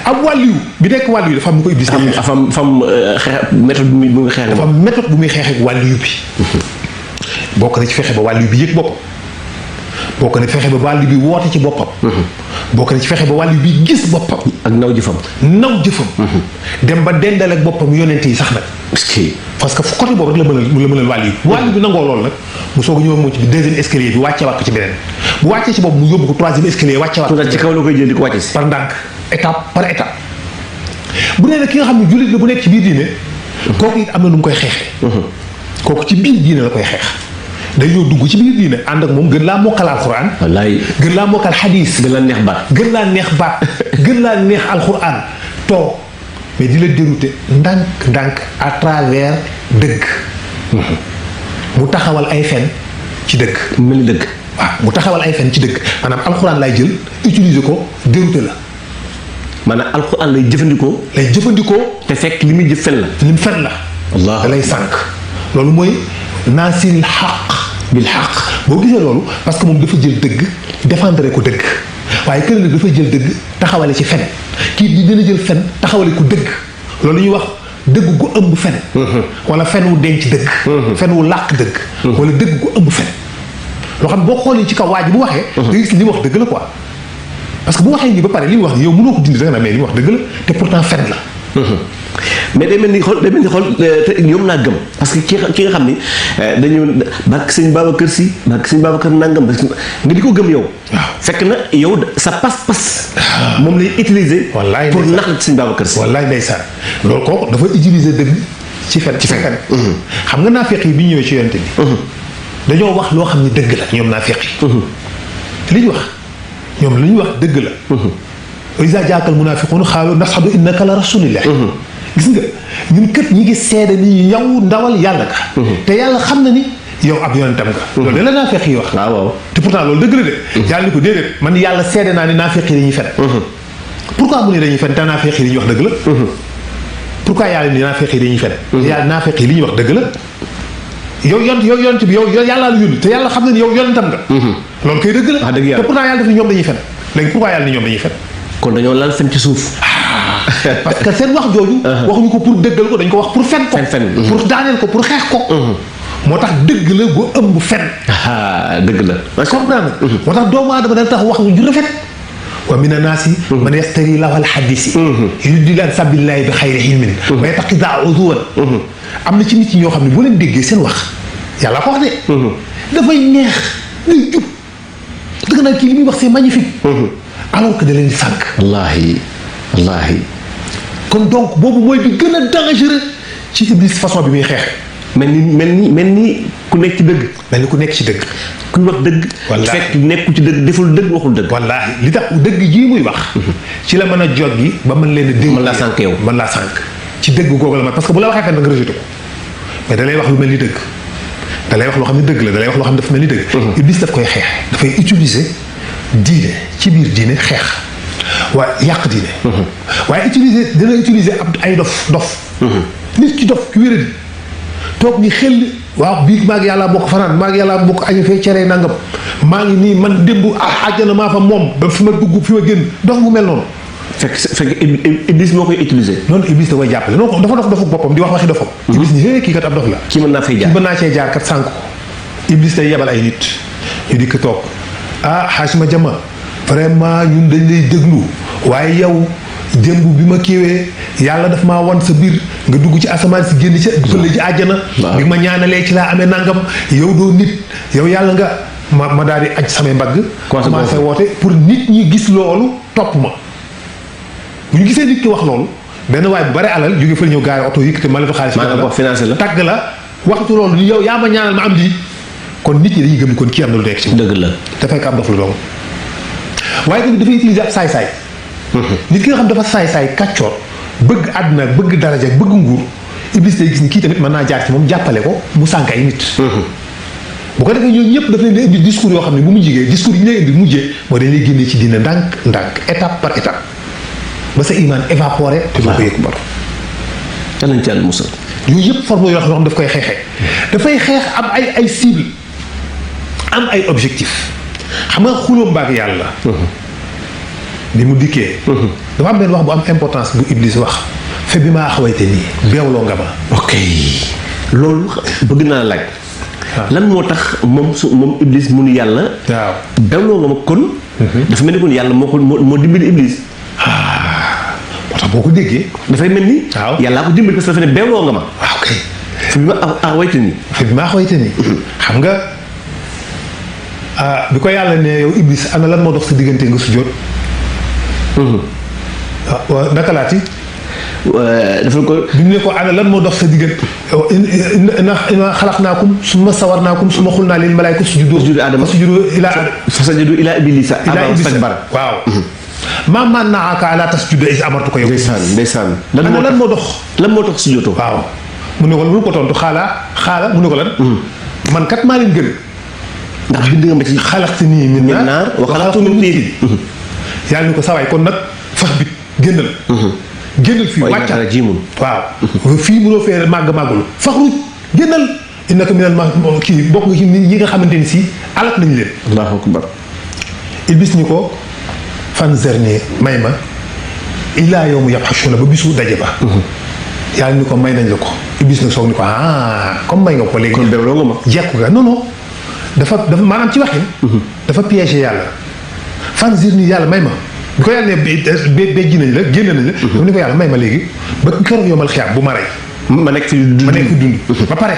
[SPEAKER 2] ab wàlliyu bi nekk wàlliyu dafa am nu ko Iblis.
[SPEAKER 1] fam xeex méthode bu muy xeexee.
[SPEAKER 2] dafa am méthode bu muy xeexee wàlliyu bi. bokk na ci fexe ba wàlliyu bi yëg boppam. bokk na ci fexe ba wàlliyu bi woote ci boppam. bokk na ci fexe ba wàlliyu bi gis boppam.
[SPEAKER 1] ak naw jëfam.
[SPEAKER 2] dem ba dendal ak boppam yonent yi sax nag. parce que côté boobu rek la mënal wàlliyu bi nangoo loolu nag mu soog a ñëw moom ci deuxième escalier bi wàcceewaat ko ci beneen bu wàccee ci boobu mu yóbbu ko troisième escalier wàcceewaat ko
[SPEAKER 1] ci kaw la koy jël di ko wàcce si
[SPEAKER 2] par ndànk étape par étape bu dee nag ki nga xam ne jullit la bu nekk ci biir diine kooku it am na nu mu koy xeexee kooku ci biir diine la koy xeex day ñëw dugg ci biir diine ànd ak moom gën laa mokkal alxuraan
[SPEAKER 1] wallaay
[SPEAKER 2] gën laa mokkal xadiis
[SPEAKER 1] gën laa neex baat
[SPEAKER 2] gën laa neex alxuraan toog mais di la dérouter ndànk à travers dëgg. mu taxawal ay fen ci dëgg.
[SPEAKER 1] mel ni dëgg.
[SPEAKER 2] waaw mu taxawal ay fen ci dëgg maanaam alxuraan lay jël utiliser ko dérouter la.
[SPEAKER 1] maanaam alxuraan lay jëfandikoo. te fekk li muy jëf fen la.
[SPEAKER 2] li mu fen la.
[SPEAKER 1] Allah
[SPEAKER 2] da lay sànq. loolu mooy naasiril xaq bil xaq boo gisee loolu parce que moom dafa jël dëgg défendre ko dëgg waaye keneen nag dafa jël dëgg taxawale ci fen kii di dina jël fen taxawale ko dëgg loolu ñuy wax dëgg gu ëmb fen. wala fen wu denc dëgg. fen wu làq dëgg. wala dëgg gu ëmb fen. loo xam boo xoolee ci kaw waa ji bu waxee. da gis li mu wax dëgg la quoi parce que bu waxee nii ba pare li mu wax nii yow mënoo ko dindi rek na mais li mu wax dëgg la te pourtant fen la.
[SPEAKER 1] mais day mel ni xool te ñoom laa gëm parce que ki nga xam ni dañu barke sëñ Babacar Si barke sëñ Babacar nangam nga di ko gëm yow.
[SPEAKER 2] waaw
[SPEAKER 1] fekk na yow sa pas-pas. moom lay utiliser.
[SPEAKER 2] wallaay
[SPEAKER 1] pour nax la sëñ Babacar Si.
[SPEAKER 2] wallaay ndeysaan loolu kooku dafa utiliser dëgg ci fen. xam nga naafeq yi bi ñu ñëwee ci yonent bi. dañoo wax loo xam ne dëgg la ñoom naafeq yi. li ñu wax ñoom li ñu wax dëgg la. wa izaa jaa'akal munaafiquuna qaaluu nashhadu innaka la rasuulullah. gis nga ñun kët ñi ngi seede ni yow ndawal yàlla ka te yàlla xam na ni yow ab yonentam nga. loolu de la naafeq yi wax.
[SPEAKER 1] waaw
[SPEAKER 2] te pourtant loolu dëgg la de. yàlla ni ko déedéet man yàlla seede naa ni naafeq yi dañuy fen. pourquoi mu ne dañuy fen te naafeq yi li ñuy wax dëgg la. pourquoi yàlla ni naafeq yi dañuy fen. yàlla naafeq yi li ñuy wax dëgg la. yow yonent bi yow yàllaa la yónni te yàlla xam na ni yow yonentam nga. loolu kay dëgg la. te pourtant yàlla def ni ñoom dañuy fen léegi pourquoi yàlla ni ñoom dañuy fen.
[SPEAKER 1] kon dañoo lal fen ci suuf.
[SPEAKER 2] parce que seen wax jooju. waxuñu ko pour dëggal ko dañ ko wax pour fen ko.
[SPEAKER 1] fen.
[SPEAKER 2] pour daaneel ko pour xeex ko. moo tax dëgg la gu ëmb fen.
[SPEAKER 1] dëgg la.
[SPEAKER 2] comprendre moo tax doomu aadama dana tax wax ju rafet. wa mina naasi man yastari lahwal hadiisi yuriidu an sabilillahi bi xayri ilmin wa yattaxidaa uzuwan. am na ci nit ñi ñoo xam ne boo leen déggee seen wax yàlla ko wax de. dafay neex day jub dëgg naa kii li muy wax c'est magnifique. alors que da leen di sànq.
[SPEAKER 1] wallaahi.
[SPEAKER 2] kon donc boobu mooy bi gën a dangereux ci iblis façon bi muy xeexe.
[SPEAKER 1] mel ni ku nekk ci dëgg.
[SPEAKER 2] mel ni ku nekk ci dëgg.
[SPEAKER 1] kuy wax dëgg.
[SPEAKER 2] wallaahi
[SPEAKER 1] fekk nekku ci dëgg deful dëgg waxul dëgg.
[SPEAKER 2] wallaahi li tax dëgg jii muy wax. ci la mën a jog gi ba mën leen a déglu.
[SPEAKER 1] mën laa sànq yow
[SPEAKER 2] mën laa sànq. ci dëgg googu la ma parce que bu la waxee fenn nga rejeté ko mais da lay wax lu mel ni dëgg. da lay wax loo xam ne dëgg la da lay wax loo xam ne dafa mel ni dëgg. iblis daf koy xeex dafay utiliser diine ci biir diine xeex waaye yàq diine. waaye dina utiliser ab ay dof. nit ki dof ki wéradi toog ni xel waaw bii maa ngi yàlla bokk fanaan maa ngi yàlla bokk añu fee cere nangam maa ngi nii man démb àjjana maa fa moom ba fi ma dugg fi ma génn dof mu mel noonu.
[SPEAKER 1] fekk iblis moo koy utiliser.
[SPEAKER 2] noonu iblis da koy jàppale non dafa dofu boppam di wax waxi dofam. iblis ni hee kii kat ab dof la.
[SPEAKER 1] kii mën naa fay jaar
[SPEAKER 2] kii mën naa cee jaar kat sànq ko. iblis day yebal ay nit ñu dikk toog xaaj ma jama vraiment ñun dañ lay déglu waaye yow démb bi ma kiiwee yàlla daf maa wan sa biir nga dugg ci asamaan si génn ci fële ci àjjana. bi ma ñaanalee ci laa amee nangam yow doo nit yow yàlla nga ma daal di aj samay mbagg. commencé woote pour nit ñi gis loolu topp ma. bu ñu gisee nit ki wax loolu benn waay bu bare alal jóge fa ñëw gaari oto yëkkati maletu xaalis.
[SPEAKER 1] maanaam ko financé la
[SPEAKER 2] tàgg la waxtu loolu ni yow yaa ma ñaanal ma am lii kon nit ñi dañuy gëm kon kii am na lu nekk ci
[SPEAKER 1] dëgg la
[SPEAKER 2] dafay ko am dof la doom waaye tamit dafay utiliser ab saay-saay. nit ki nga xam dafa saay-saay kàccoor bëgg àdduna bëgg daraja bëgg nguur iblis day gis ni kii tamit mën naa jaar ci moom jàppale ko mu sànk ay nit. bu ko defee ñooñu ñëpp daf leen di indi discours yoo xam ne bu mu jigee discours yi ñu lay indi mujjee mooy dañ lay génnee ci dina ndànk étape par étape ba sa iman évaporé te doo ko yëg bor.
[SPEAKER 1] yàlla nañ ci yàlla musal.
[SPEAKER 2] yooyu yëpp forme yoo xam daf koy xeexee dafay xeex am ay cible am ay objectif xam nga xulóom baag yàlla. bi mu dikkee. dafa am benn wax bu am importance bu iblis wax fe bi maa xawayte nii beewloo nga ma.
[SPEAKER 1] ok loolu bëgg naa laaj. lan moo tax moom iblis mu nu yàlla.
[SPEAKER 2] waaw
[SPEAKER 1] beewloo nga ma kon. dafa mel ni kon yàlla moo dimbali iblis.
[SPEAKER 2] moo tax boo ko déggee.
[SPEAKER 1] dafay mel ni.
[SPEAKER 2] waaw
[SPEAKER 1] yàllaa ko dimbali parce que dafa ne beewloo nga ma.
[SPEAKER 2] waaw kay.
[SPEAKER 1] fi bi ma xawayte nii.
[SPEAKER 2] fi bi maa xawayte nii. xam nga bi ko yàlla ne yow iblis ana lan moo dox sa diggante nga sujjóot. waaw naka laati.
[SPEAKER 1] dafa ko.
[SPEAKER 2] bi ñu ne ko ana lan moo dox sa diggante. inna xalaqnaakum summa sawarnaakum summa xulnaa lil malaa'ikati sujudu
[SPEAKER 1] aadama fasajadu ilaa iblisa abaa wastakbara.
[SPEAKER 2] waaw. maa mana'aka allaa tasjuda iz amartuka yow.
[SPEAKER 1] ndeysaan
[SPEAKER 2] ana lan moo dox.
[SPEAKER 1] lan moo tax sujjóotoo.
[SPEAKER 2] waaw mu ne ko lu ko tontu xaala mu ne ko lan. man kat maa leen gën.
[SPEAKER 1] ndax bind nga ma ci
[SPEAKER 2] xalaqtanii min
[SPEAKER 1] naar wa xalaqtahu min tiin.
[SPEAKER 2] yàlla ni ko sawaay kon nag fax bit génnal. génnal fii wàccal waaw fii mënoo fee màggulu faxruj génnal innaka minal kii bokk nga ci nit ñi nga xamante ni si alak nañ leen.
[SPEAKER 1] allahu akbar.
[SPEAKER 2] iblis ni ko fanzarni may ma ilaa yawmi yab'asuuna ba bisu daje ba. yàlla ni ko may nañ la ko iblis nag soog ni ko comme may nga ko léegi.
[SPEAKER 1] kon beewloo nga ma.
[SPEAKER 2] jekku nga non dafa maanaam ci waxin. dafa piégé yàlla fanzarni yàlla may ma. bi ko yàlla ne béjji nañ la génn nañ la. dama ne ko yàlla may ma léegi ba keroog yomal xiyaam bu ma rey.
[SPEAKER 1] ma nekk fi dund
[SPEAKER 2] ba pare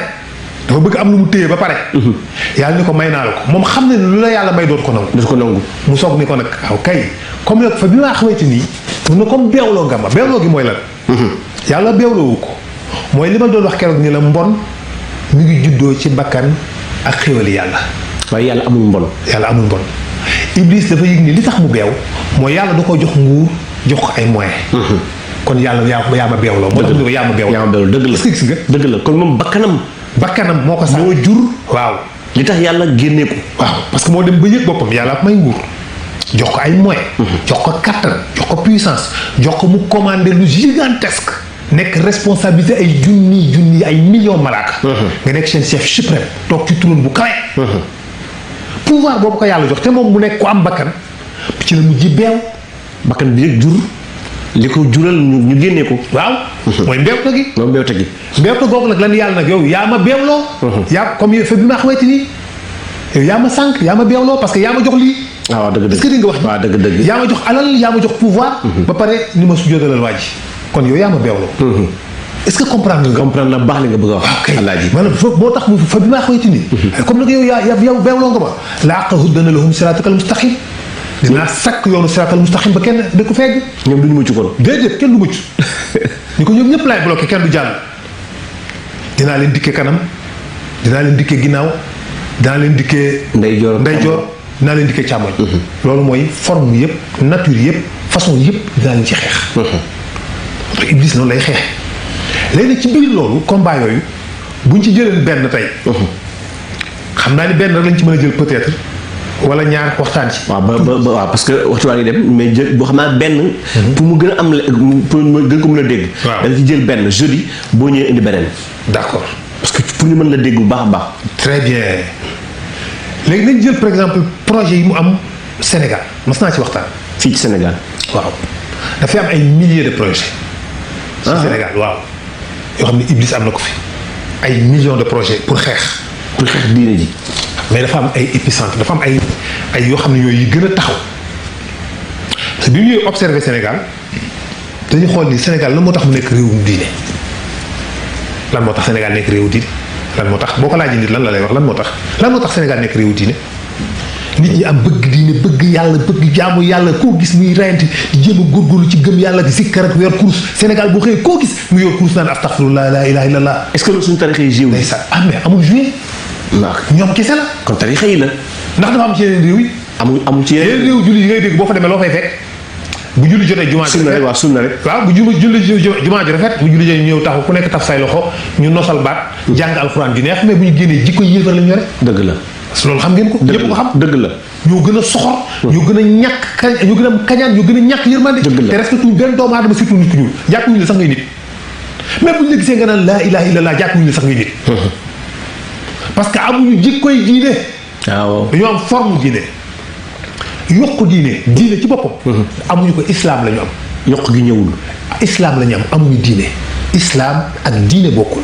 [SPEAKER 2] dafa bëgg am lu mu téye ba pare. yàlla ni ko may naa la ko moom xam ne lu la yàlla may dootu ko nangu. mu soog ni ko nag waaw kay comme nag fa bi maa xamante nii. mu ne comme beewloo nga ma beewloo gi mooy lan. yàlla beewloowu ko mooy li ma doon wax keroog ni la mbon mi ngi juddoo ci bakkan ak xéwali yàlla.
[SPEAKER 1] waaye yàlla amul mbon.
[SPEAKER 2] yàlla amul mbon. iblis dafa yëg ni li tax mu beew mooy yàlla da ko jox nguur jox ko ay moyens. kon yàlla yaa ma beewloo. moo tax ñu ko yaa ma beewloo
[SPEAKER 1] dëgg la.
[SPEAKER 2] gis nga
[SPEAKER 1] dëgg la kon moom bakkanam
[SPEAKER 2] moo ko sax
[SPEAKER 1] moo jur.
[SPEAKER 2] waaw
[SPEAKER 1] li tax yàlla génnee ko.
[SPEAKER 2] waaw parce que moo dem ba yëg boppam yàlla may nguur jox ko ay moyens. jox ko kattan jox ko puissance jox ko mu commander lu gigantesque. nekk responsabilité ay junni ay millions malaaka. nga nekk seen chef suprême toog ci trône bu kawe. pouvoir boobu ko yàlla jox te moom mu nekk ku am bakkan ci la mujj beew.
[SPEAKER 1] bakkan bi yëg jur. li ko jural ñu génnee ko.
[SPEAKER 2] waaw. mooy mbeewte gi.
[SPEAKER 1] moom mbeewte gi.
[SPEAKER 2] mbeewte googu nag lan yàlla nag yow yaa ma beewloo. yaa comme yow fa bi ma xamante ni yow yaa ma sànq yaa ma beewloo parce que yaa ma jox lii.
[SPEAKER 1] waaw dëgg dëgg
[SPEAKER 2] est-ce que nga wax.
[SPEAKER 1] waaw dëgg.
[SPEAKER 2] yaa ma jox alal yaa ma jox pouvoir. ba pare ni ma sujjóotalal waa ji kon yow yaa ma beewloo. est-ce que comprendre nga.
[SPEAKER 1] comprendre na baax li nga bëgg a wax.
[SPEAKER 2] ok
[SPEAKER 1] alaaji
[SPEAKER 2] maanaam foofu moo tax fa bi maa xamante ni. comme nag yow beewloo nga ma. la aqudanna lahum siraatakal mustaqim dinaa sakk yoonu siraatal mustaqim ba kenn da ko fegg.
[SPEAKER 1] ñoom duñu mucc kon.
[SPEAKER 2] déedéet kenn du mucc ni ko ñoom ñëpp laay bloqué kenn du jàll. dinaa leen dikkee kanam dinaa leen dikkee ginnaaw dinaa leen dikkee. ndeyjoor dinaa leen dikkee càmmoñ. loolu mooy forme yëpp nature yëpp façon yëpp dinaa leen ci xeex. Iblis noonu lay xeex léegi nag ci biir loolu combat yooyu buñ ci jëleen benn tey. xam naa ni benn rek lañ ci mën a jël peut-être. wala ñaar waxtaan ci.
[SPEAKER 1] waaw waaw parce que waxtu waa ngi dem mais jël boo xam naa benn. pour mu gën a am pour mu gën ko mën a dégg.
[SPEAKER 2] waaw
[SPEAKER 1] da nga ci jël benn jeudi boo ñëwee indi beneen.
[SPEAKER 2] d'accord
[SPEAKER 1] parce que pour ñu mën la dégg bu baax a baax.
[SPEAKER 2] très bien léegi nañ jël par exemple projet yi mu am Sénégal mas naa ci waxtaan.
[SPEAKER 1] fii ci Sénégal.
[SPEAKER 2] waaw dafay am ay milliers de projets. ci Sénégal waaw. yoo xam ne Iblis am na ko fi. ay millions de projets pour xeex.
[SPEAKER 1] pour xeex diine ji.
[SPEAKER 2] mais dafa am ay épicentre dafa am ay yoo xam ne yooyu yi gën a taxaw parce que bi ñuy observé Sénégal dañu xool ni Sénégal lan moo tax mu nekk réewum diine lan moo tax Sénégal nekk réewu diine lan moo tax boo ko laajee nit lan la lay wax lan moo tax Sénégal nekk réewu diine nit ñi am bëgg diine bëgg yàlla bëgg jaamu yàlla koo gis muy rayante di jéem a góorgóorlu ci gëm yàlla gi sikkar ak yor kurus Sénégal boo xëyee koo gis mu yor kurus naan astaghfirullah la ilaha illallah.
[SPEAKER 1] est-ce que loolu suñu tarixa yi jiw.
[SPEAKER 2] ndeysaan mais amul joué.
[SPEAKER 1] waaw
[SPEAKER 2] ñoom kese la.
[SPEAKER 1] kon tarixa yi la.
[SPEAKER 2] ndax dafa am ci yeneen réew yi.
[SPEAKER 1] amul ci yeneen
[SPEAKER 2] réew julli yi ngay dégg boo fa demee loo fay fekk bu julli jotee jumaa ji rafet
[SPEAKER 1] waaw sunna rek
[SPEAKER 2] waaw bu julli jumaa ji rafet bu julli jotee ñëw taxaw ku nekk taf say loxo ñu nosal baat jàng alxuraan ju neex mais bu ñu génnee jikko yéefar la ñu yore.
[SPEAKER 1] dëgg la
[SPEAKER 2] loolu xam ngeen ko. ñëpp ko xam
[SPEAKER 1] dëgg la.
[SPEAKER 2] ñoo gën a soxor. ñoo gën a ñàkk ñoo gën a am kañaan ñoo gën a ñàkk yërmande.
[SPEAKER 1] dëgg la
[SPEAKER 2] te respecté wuñ benn doomu aadama surtout nit ku ñuul jàppuñu la sax ngay nit même bu ñu la gisee nga naan laa ilaha illallah jàppuñu la sax ngay nit parce que amuñu jikkoy diine.
[SPEAKER 1] waaw
[SPEAKER 2] dañoo am forme diine yokk diine ci boppam. amuñu ko islam la ñu am.
[SPEAKER 1] yokk gi ñëwul.
[SPEAKER 2] islam la ñu am amuñu diine. islam ak diine bokkul.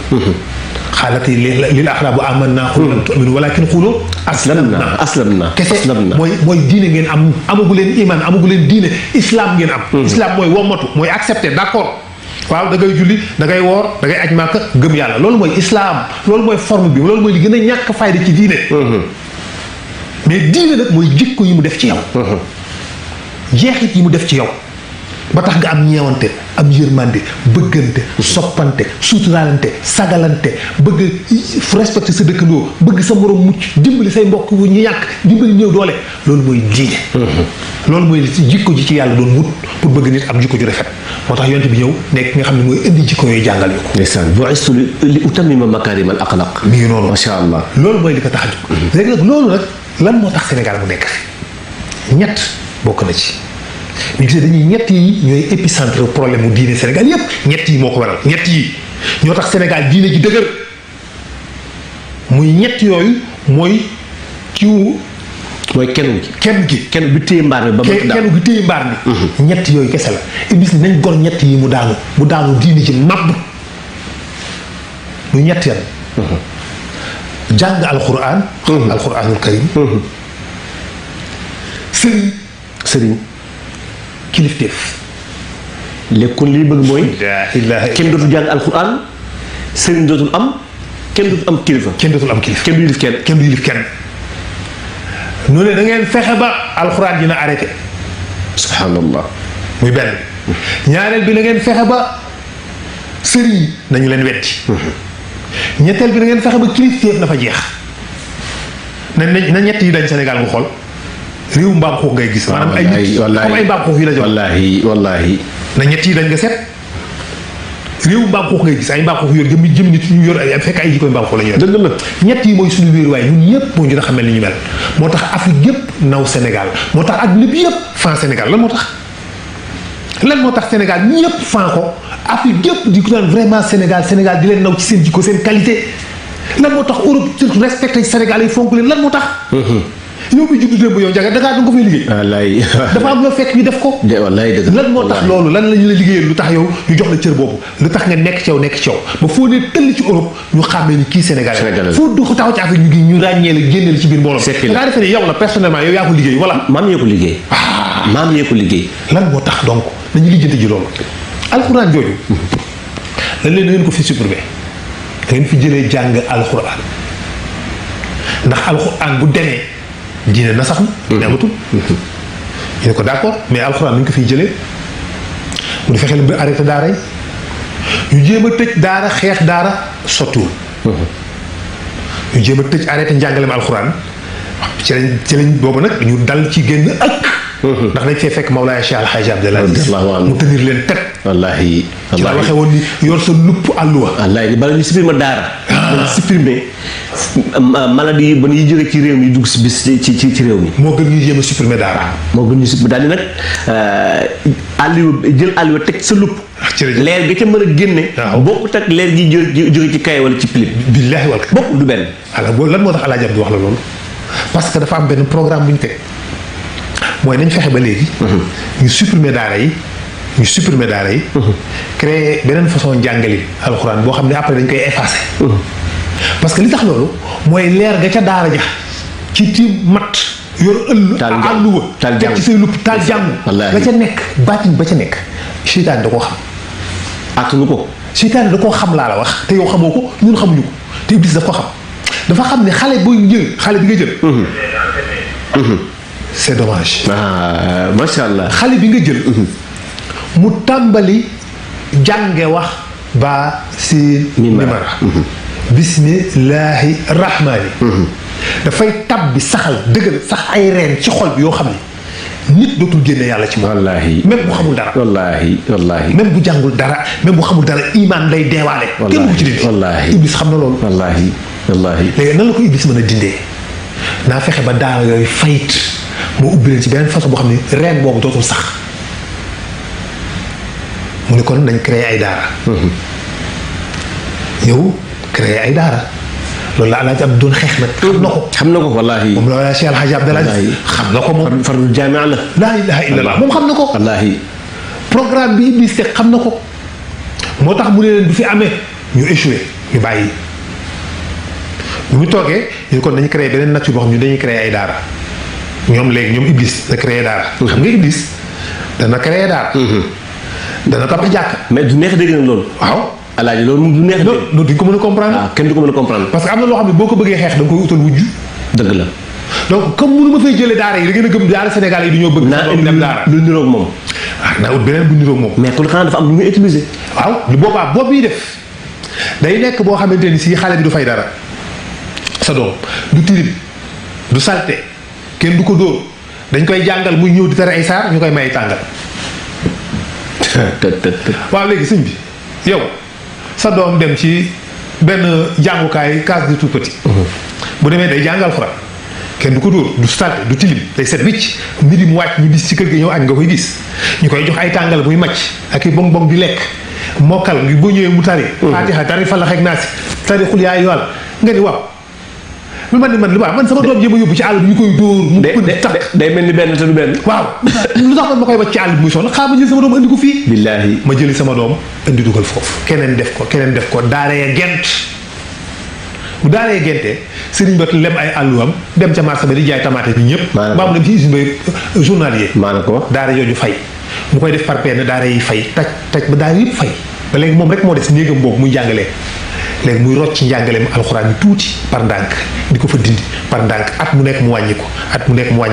[SPEAKER 2] xaalati lil axraabu amanna qul lam tu'minu walakin qulu aslamna kese mooy diine ngeen am amagu leen iman amagu leen diine islam ngeen am. islam mooy wommatu mooy accepté d'accord. waaw da ngay julli da ngay woor da ngay aj màkka gëm yàlla loolu mooy islam loolu mooy forme bi loolu mooy li gën a ñàkk fayda ci diine. mais diine nag mooy jikko yi mu def ci yow. jeexit yi mu def ci yow ba tax nga am ñeewante am yërmande bëggante soppante suturaalante sagalante bëgg respecté sa dëkkandoo bëgg sa morom mucc dimbali say mbokk ñu ñàkk dimbali néew doole loolu mooy diine. loolu mooy jikko ji ci yàlla doon wut pour bëgg nit am jikko ju rafet moo tax yonent bi ñëw nekk nga xam ne mooy indi jikko yooyu jàngal ñu ko.
[SPEAKER 1] ndeysaan bu'istu li utammima makaarimal axlaaq.
[SPEAKER 2] mi ngi noonu
[SPEAKER 1] macha allah.
[SPEAKER 2] loolu mooy li ko tax a jóg. léegi nag loolu nag lan moo tax Sénégal mu nekk fi ñett bokk na ci. ñu gisee dañuy ñett yi ñooy épicentre problème mu diine Sénégal yépp ñett yi moo ko waral ñett yi ñoo tax Sénégal diine ji dëgër muy ñett yooyu mooy kiw
[SPEAKER 1] mooy kenn bi téye mbaar mi ba
[SPEAKER 2] kenn bi téye mbaar mi ñett yooyu kese la Iblis ni nañ gor ñett yi mu daanu diine ci màbb muy ñett yan jàng alquran alquranul karim sëriñ kilifteef
[SPEAKER 1] léegi kon lii bëgg mooy kenn dootul jàng alxuraan sëriñ dootul am kenn dootul am kilifa
[SPEAKER 2] kenn dootul am kilifa
[SPEAKER 1] kenn du yilif kenn
[SPEAKER 2] kenn du yilif kenn nu ne da ngeen fexe ba alxuraan dina arrêté
[SPEAKER 1] subhanallah
[SPEAKER 2] muy benn ñaareel bi na ngeen fexe ba sëriñ nañu leen wetti ñetteel bi na ngeen fexe ba kilifteef na fa jeex na ñett yi dañ Sénégal nga xool réew mbaam xuux ngay gis. maanaam ay nit comme ay mbaam xuux yi la jox.
[SPEAKER 1] wallaahi
[SPEAKER 2] na ñett yi dañ nga seet réew mbaam xuux ngay gis ay mbaam xuux yor jëm nit ñu yor ay fekk ay jikkoy mbaam xuux la ñu yor.
[SPEAKER 1] dëgg la
[SPEAKER 2] ñett yi mooy suñu wéeruwaay ñun ñëpp moo ñu xamal ni ñu mel moo tax Afrique yëpp naw Sénégal moo tax adduna bi yëpp fan Sénégal lan moo tax Sénégal ñëpp fan ko Afrique yëpp di ko naan vraiment Sénégal di leen naw ci seen jikko seen qualité lan moo tax Europe surtout respecté Sénégal yi fonk leen lan moo tax. yow mi juddu démb yow Ndiaga Dakar da nga ko fay liggéey.
[SPEAKER 1] wallaay.
[SPEAKER 2] dafa am loo fekk ñu def ko.
[SPEAKER 1] wallaay dëgg
[SPEAKER 2] lan moo tax loolu lan lañu la liggéeyal lu tax yow ñu jox la cër boobu lu tax nga nekk ci yow ba foo ne tëll ci Europe ñu xàmmee ni kii Sénégalais foo du ko taxaw ci Afrique ñu ràññee la génne la ci biir mbooloo dangaa defee ne yow la personnellement yow yaa ko liggéey voilà
[SPEAKER 1] maam yee ko liggéey maam yee ko liggéey
[SPEAKER 2] lan moo tax donc nañu lijjanti ji loolu alxuraan jooju lan leen da ngeen ko fi supprimer da ngeen fi jëlee jàng alxuraan ndax alxuraan bu demee diine na sax na amatul ñu ne ko d'accord mais alxuraan nañu ko fiy jëlee mu di fexeel ba arrêté daara yi ñu jéem a tëj daara xeex daara sottiwul ñu jéem a tëj arrêté njàngaleem alxuraan ci lañ boobu nag ñu dal ci génn ak ndax dañ fee fekk Mawlaaya Cheikh Al Hadj Abdoul Aziz mu tenir leen teg
[SPEAKER 1] wallaahi
[SPEAKER 2] ci la waxee woon ni yor sa lupp àlluwa
[SPEAKER 1] wallaahi bala ñu supprimer daara dañ supprimer maladie yi ba ñuy jóge ci réew mi dugg si bis ci réew mi
[SPEAKER 2] moo gën ñu jéem a supprimer daara
[SPEAKER 1] moo gën ñu supprimer daal di nag àlluwa jël àlluwa teg sa lupp leer ga ca mën a génne bokkut ak leer gi jóge ci kaye wala ci pilip
[SPEAKER 2] billaahi wal
[SPEAKER 1] bokk du benn
[SPEAKER 2] alors boobu lan moo tax Alaaji Abdu wax la loolu parce que dafa am benn programme bu ñu teg mooy nañ fexe ba léegi ñu supprimer daara yi créer beneen façon njàngali alxuraan boo xam ne après dañ koy effacer parce que li tax loolu mooy leer ga ca daara ja ci tiim mat yor àlluwa teg ci say lupp taal jàng ga ca nekk baatin ba ca nekk seytaane da koo xam
[SPEAKER 1] attanu ko
[SPEAKER 2] seytaane da koo xam laa la wax te yow xamoo ko ñun xamuñu ko te Iblis daf ko xam dafa xam ne xale bi nga jël c'est dommage
[SPEAKER 1] macha allah
[SPEAKER 2] xale bi nga jël mu tàmbali jànge wax ba si mimara bismillahi rahmaani dafay tab bi saxal dëggal sax ay reen ci xol bi yoo xam ne nit dootul génne yàlla ci moom
[SPEAKER 1] wallaahi
[SPEAKER 2] même bu xamul dara
[SPEAKER 1] wallaahi
[SPEAKER 2] même bu jàngul dara même bu xamul dara iman day deewaale kenn bu ci dindi Iblis xam na loolu
[SPEAKER 1] wallaahi
[SPEAKER 2] léegi nan la ko Iblis mën a dindee naa fexe ba daara yooyu fayit moo ubbi leen ci beneen façon boo xam ne reen boobu dootul sax mu ne kon nañ créer ay daara yow créer ay daara loolu la Alaaji Abdu doon xeex nag
[SPEAKER 1] xam na ko wallaahi
[SPEAKER 2] moom la Cheikh Al Hadj Abdoul Aziz xam na ko moom
[SPEAKER 1] fardu jaamia la
[SPEAKER 2] laa ilaha illallah moom xam na ko
[SPEAKER 1] wallaahi
[SPEAKER 2] programme bi Iblis teg xam na ko moo tax mu ne leen du fi amee ñu échoué ñu bàyyi bu ñu toogee ñu kon dañu créé beneen nature boo xam ne dañuy créé ay daara ñoom Iblis na créé daara xam nga Iblis dana créé daara dana tabax jàkk
[SPEAKER 1] mais du neex dégg na loolu
[SPEAKER 2] waaw
[SPEAKER 1] alaaji loolu moom du neex dégg
[SPEAKER 2] non duñ ko mën a comprendre
[SPEAKER 1] kenn du ko mën a comprendre
[SPEAKER 2] parce que am na loo xam ne boo ko bëggee xeex da nga koy utal wujju
[SPEAKER 1] dëgg la
[SPEAKER 2] donc comme mënu ma fay jëlee daara yi da ngeen a gëm daara Sénégal yi du ñoo bëgg
[SPEAKER 1] naa dem daara lu niroog moom
[SPEAKER 2] naa ut beneen bu niroog moom
[SPEAKER 1] mais kon xanaa dafa am lu muy utiliser
[SPEAKER 2] waaw lu boobaa boobu yi def day nekk boo xamante ni si xale bi du fay dara sa doom du tilim du salte kenn du ko dóor dañ koy jàngal muy ñëw di tere ay saar ñu koy may tàngal waaw léegi sëñ bi yow sa doom dem ci benn jàngukaay case de tout petit bu demee day jàngal Alxuraan kenn du ko dóor du salte du tilim day set wicc mbiri mu wàcc ñu bis ci kër gi ñëw añ nga koy gis ñu koy jox ay tàngal muy màcc ak i bong bong di lekk mokkal ngi boo ñëwee mu tari faatiha tari falax ak naasi tari xul yaay yool nga ni waaw man li man sama doom jéem a yóbbu ci àll bi ñu koy dóor mu tax
[SPEAKER 1] day mel ni benn te du benn
[SPEAKER 2] waaw lu tax man ma koy wàcc ci àll bi muy sonn xaa ma jël sama doom andi ko fii
[SPEAKER 1] billaahi
[SPEAKER 2] ma jëli sama doom andi dugal foofu keneen def ko daaree gent bu daaree gentee sëriñ ba lem ay àlluwam dem ca marché ba di jaay tamaate bi ñëpp mbaa mu dem ci usine ba journalier
[SPEAKER 1] maana ko
[SPEAKER 2] daara jooju fay mu koy def par benn daara yi fay taj ba daara yëpp fay ba léegi moom rek moo des néegam boobu muy jàngalee léegi muy rocc ci njàngaleem alxuraan yi tuuti par ndànk di ko fa dindi par ndànk at mu nekk mu wàññi ko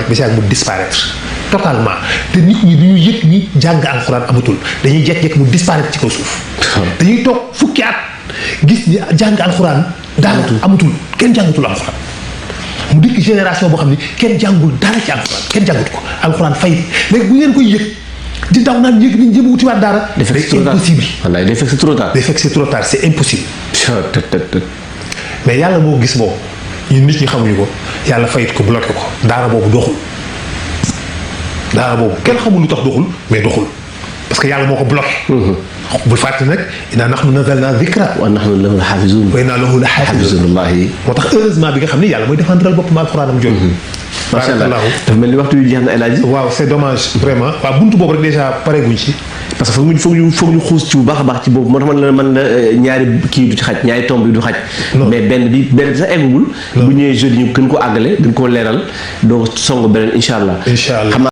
[SPEAKER 2] ba si ak mu disparaître totalement te nit ñi du ñu yëg ñi jàng alxuraan amatul dañuy jekk-jekk mu disparaître ci kaw suuf dañuy toog fukki at gis ñi jàng alxuraan daanatul amatul kenn jàngatul alxuraan mu dikk génération boo xam ne kenn jàngul dara ci alxuraan kenn jàngut ko alxuraan fay léegi bu ngeen koy yëg di daw naan yëg ni jëm wutiwaat dara
[SPEAKER 1] day impossible wallaay day fekk c'est trop tard
[SPEAKER 2] c'est impossible mais yàlla moo gis boobu ñun nit ñi xamuñu ko yàlla fayit ko bloqué ko daara boobu doxul daara boobu kenn xamul lu tax doxul mais doxul parce que yàlla moo ko bloqué bul fàtte nag inna nahnu nazzalna dhikra
[SPEAKER 1] wa nahnu lahu lahafizun
[SPEAKER 2] wa inna lahu lahafizun
[SPEAKER 1] wallaahi
[SPEAKER 2] moo tax heureusement bi nga xam ne yàlla mooy défendral boppam alxuraanam jooju
[SPEAKER 1] macha allah
[SPEAKER 2] barakallahu.
[SPEAKER 1] dafa mel ni waxtu yu jeex na El Hadji.
[SPEAKER 2] waaw c'est dommage vraiment waaw buntu boobu rek déjà pareeguñ ci.
[SPEAKER 1] parce que foog ñu xuus ci bu baax a baax ci boobu moo tax man la ñaari kii du ci xaj ñaari tomb yi du xaj. mais benn bi sax eggagul. bu ñëwee jeudi ñu gën ko àggale gën koo leeral doo song beneen incha allah.
[SPEAKER 2] incha allah.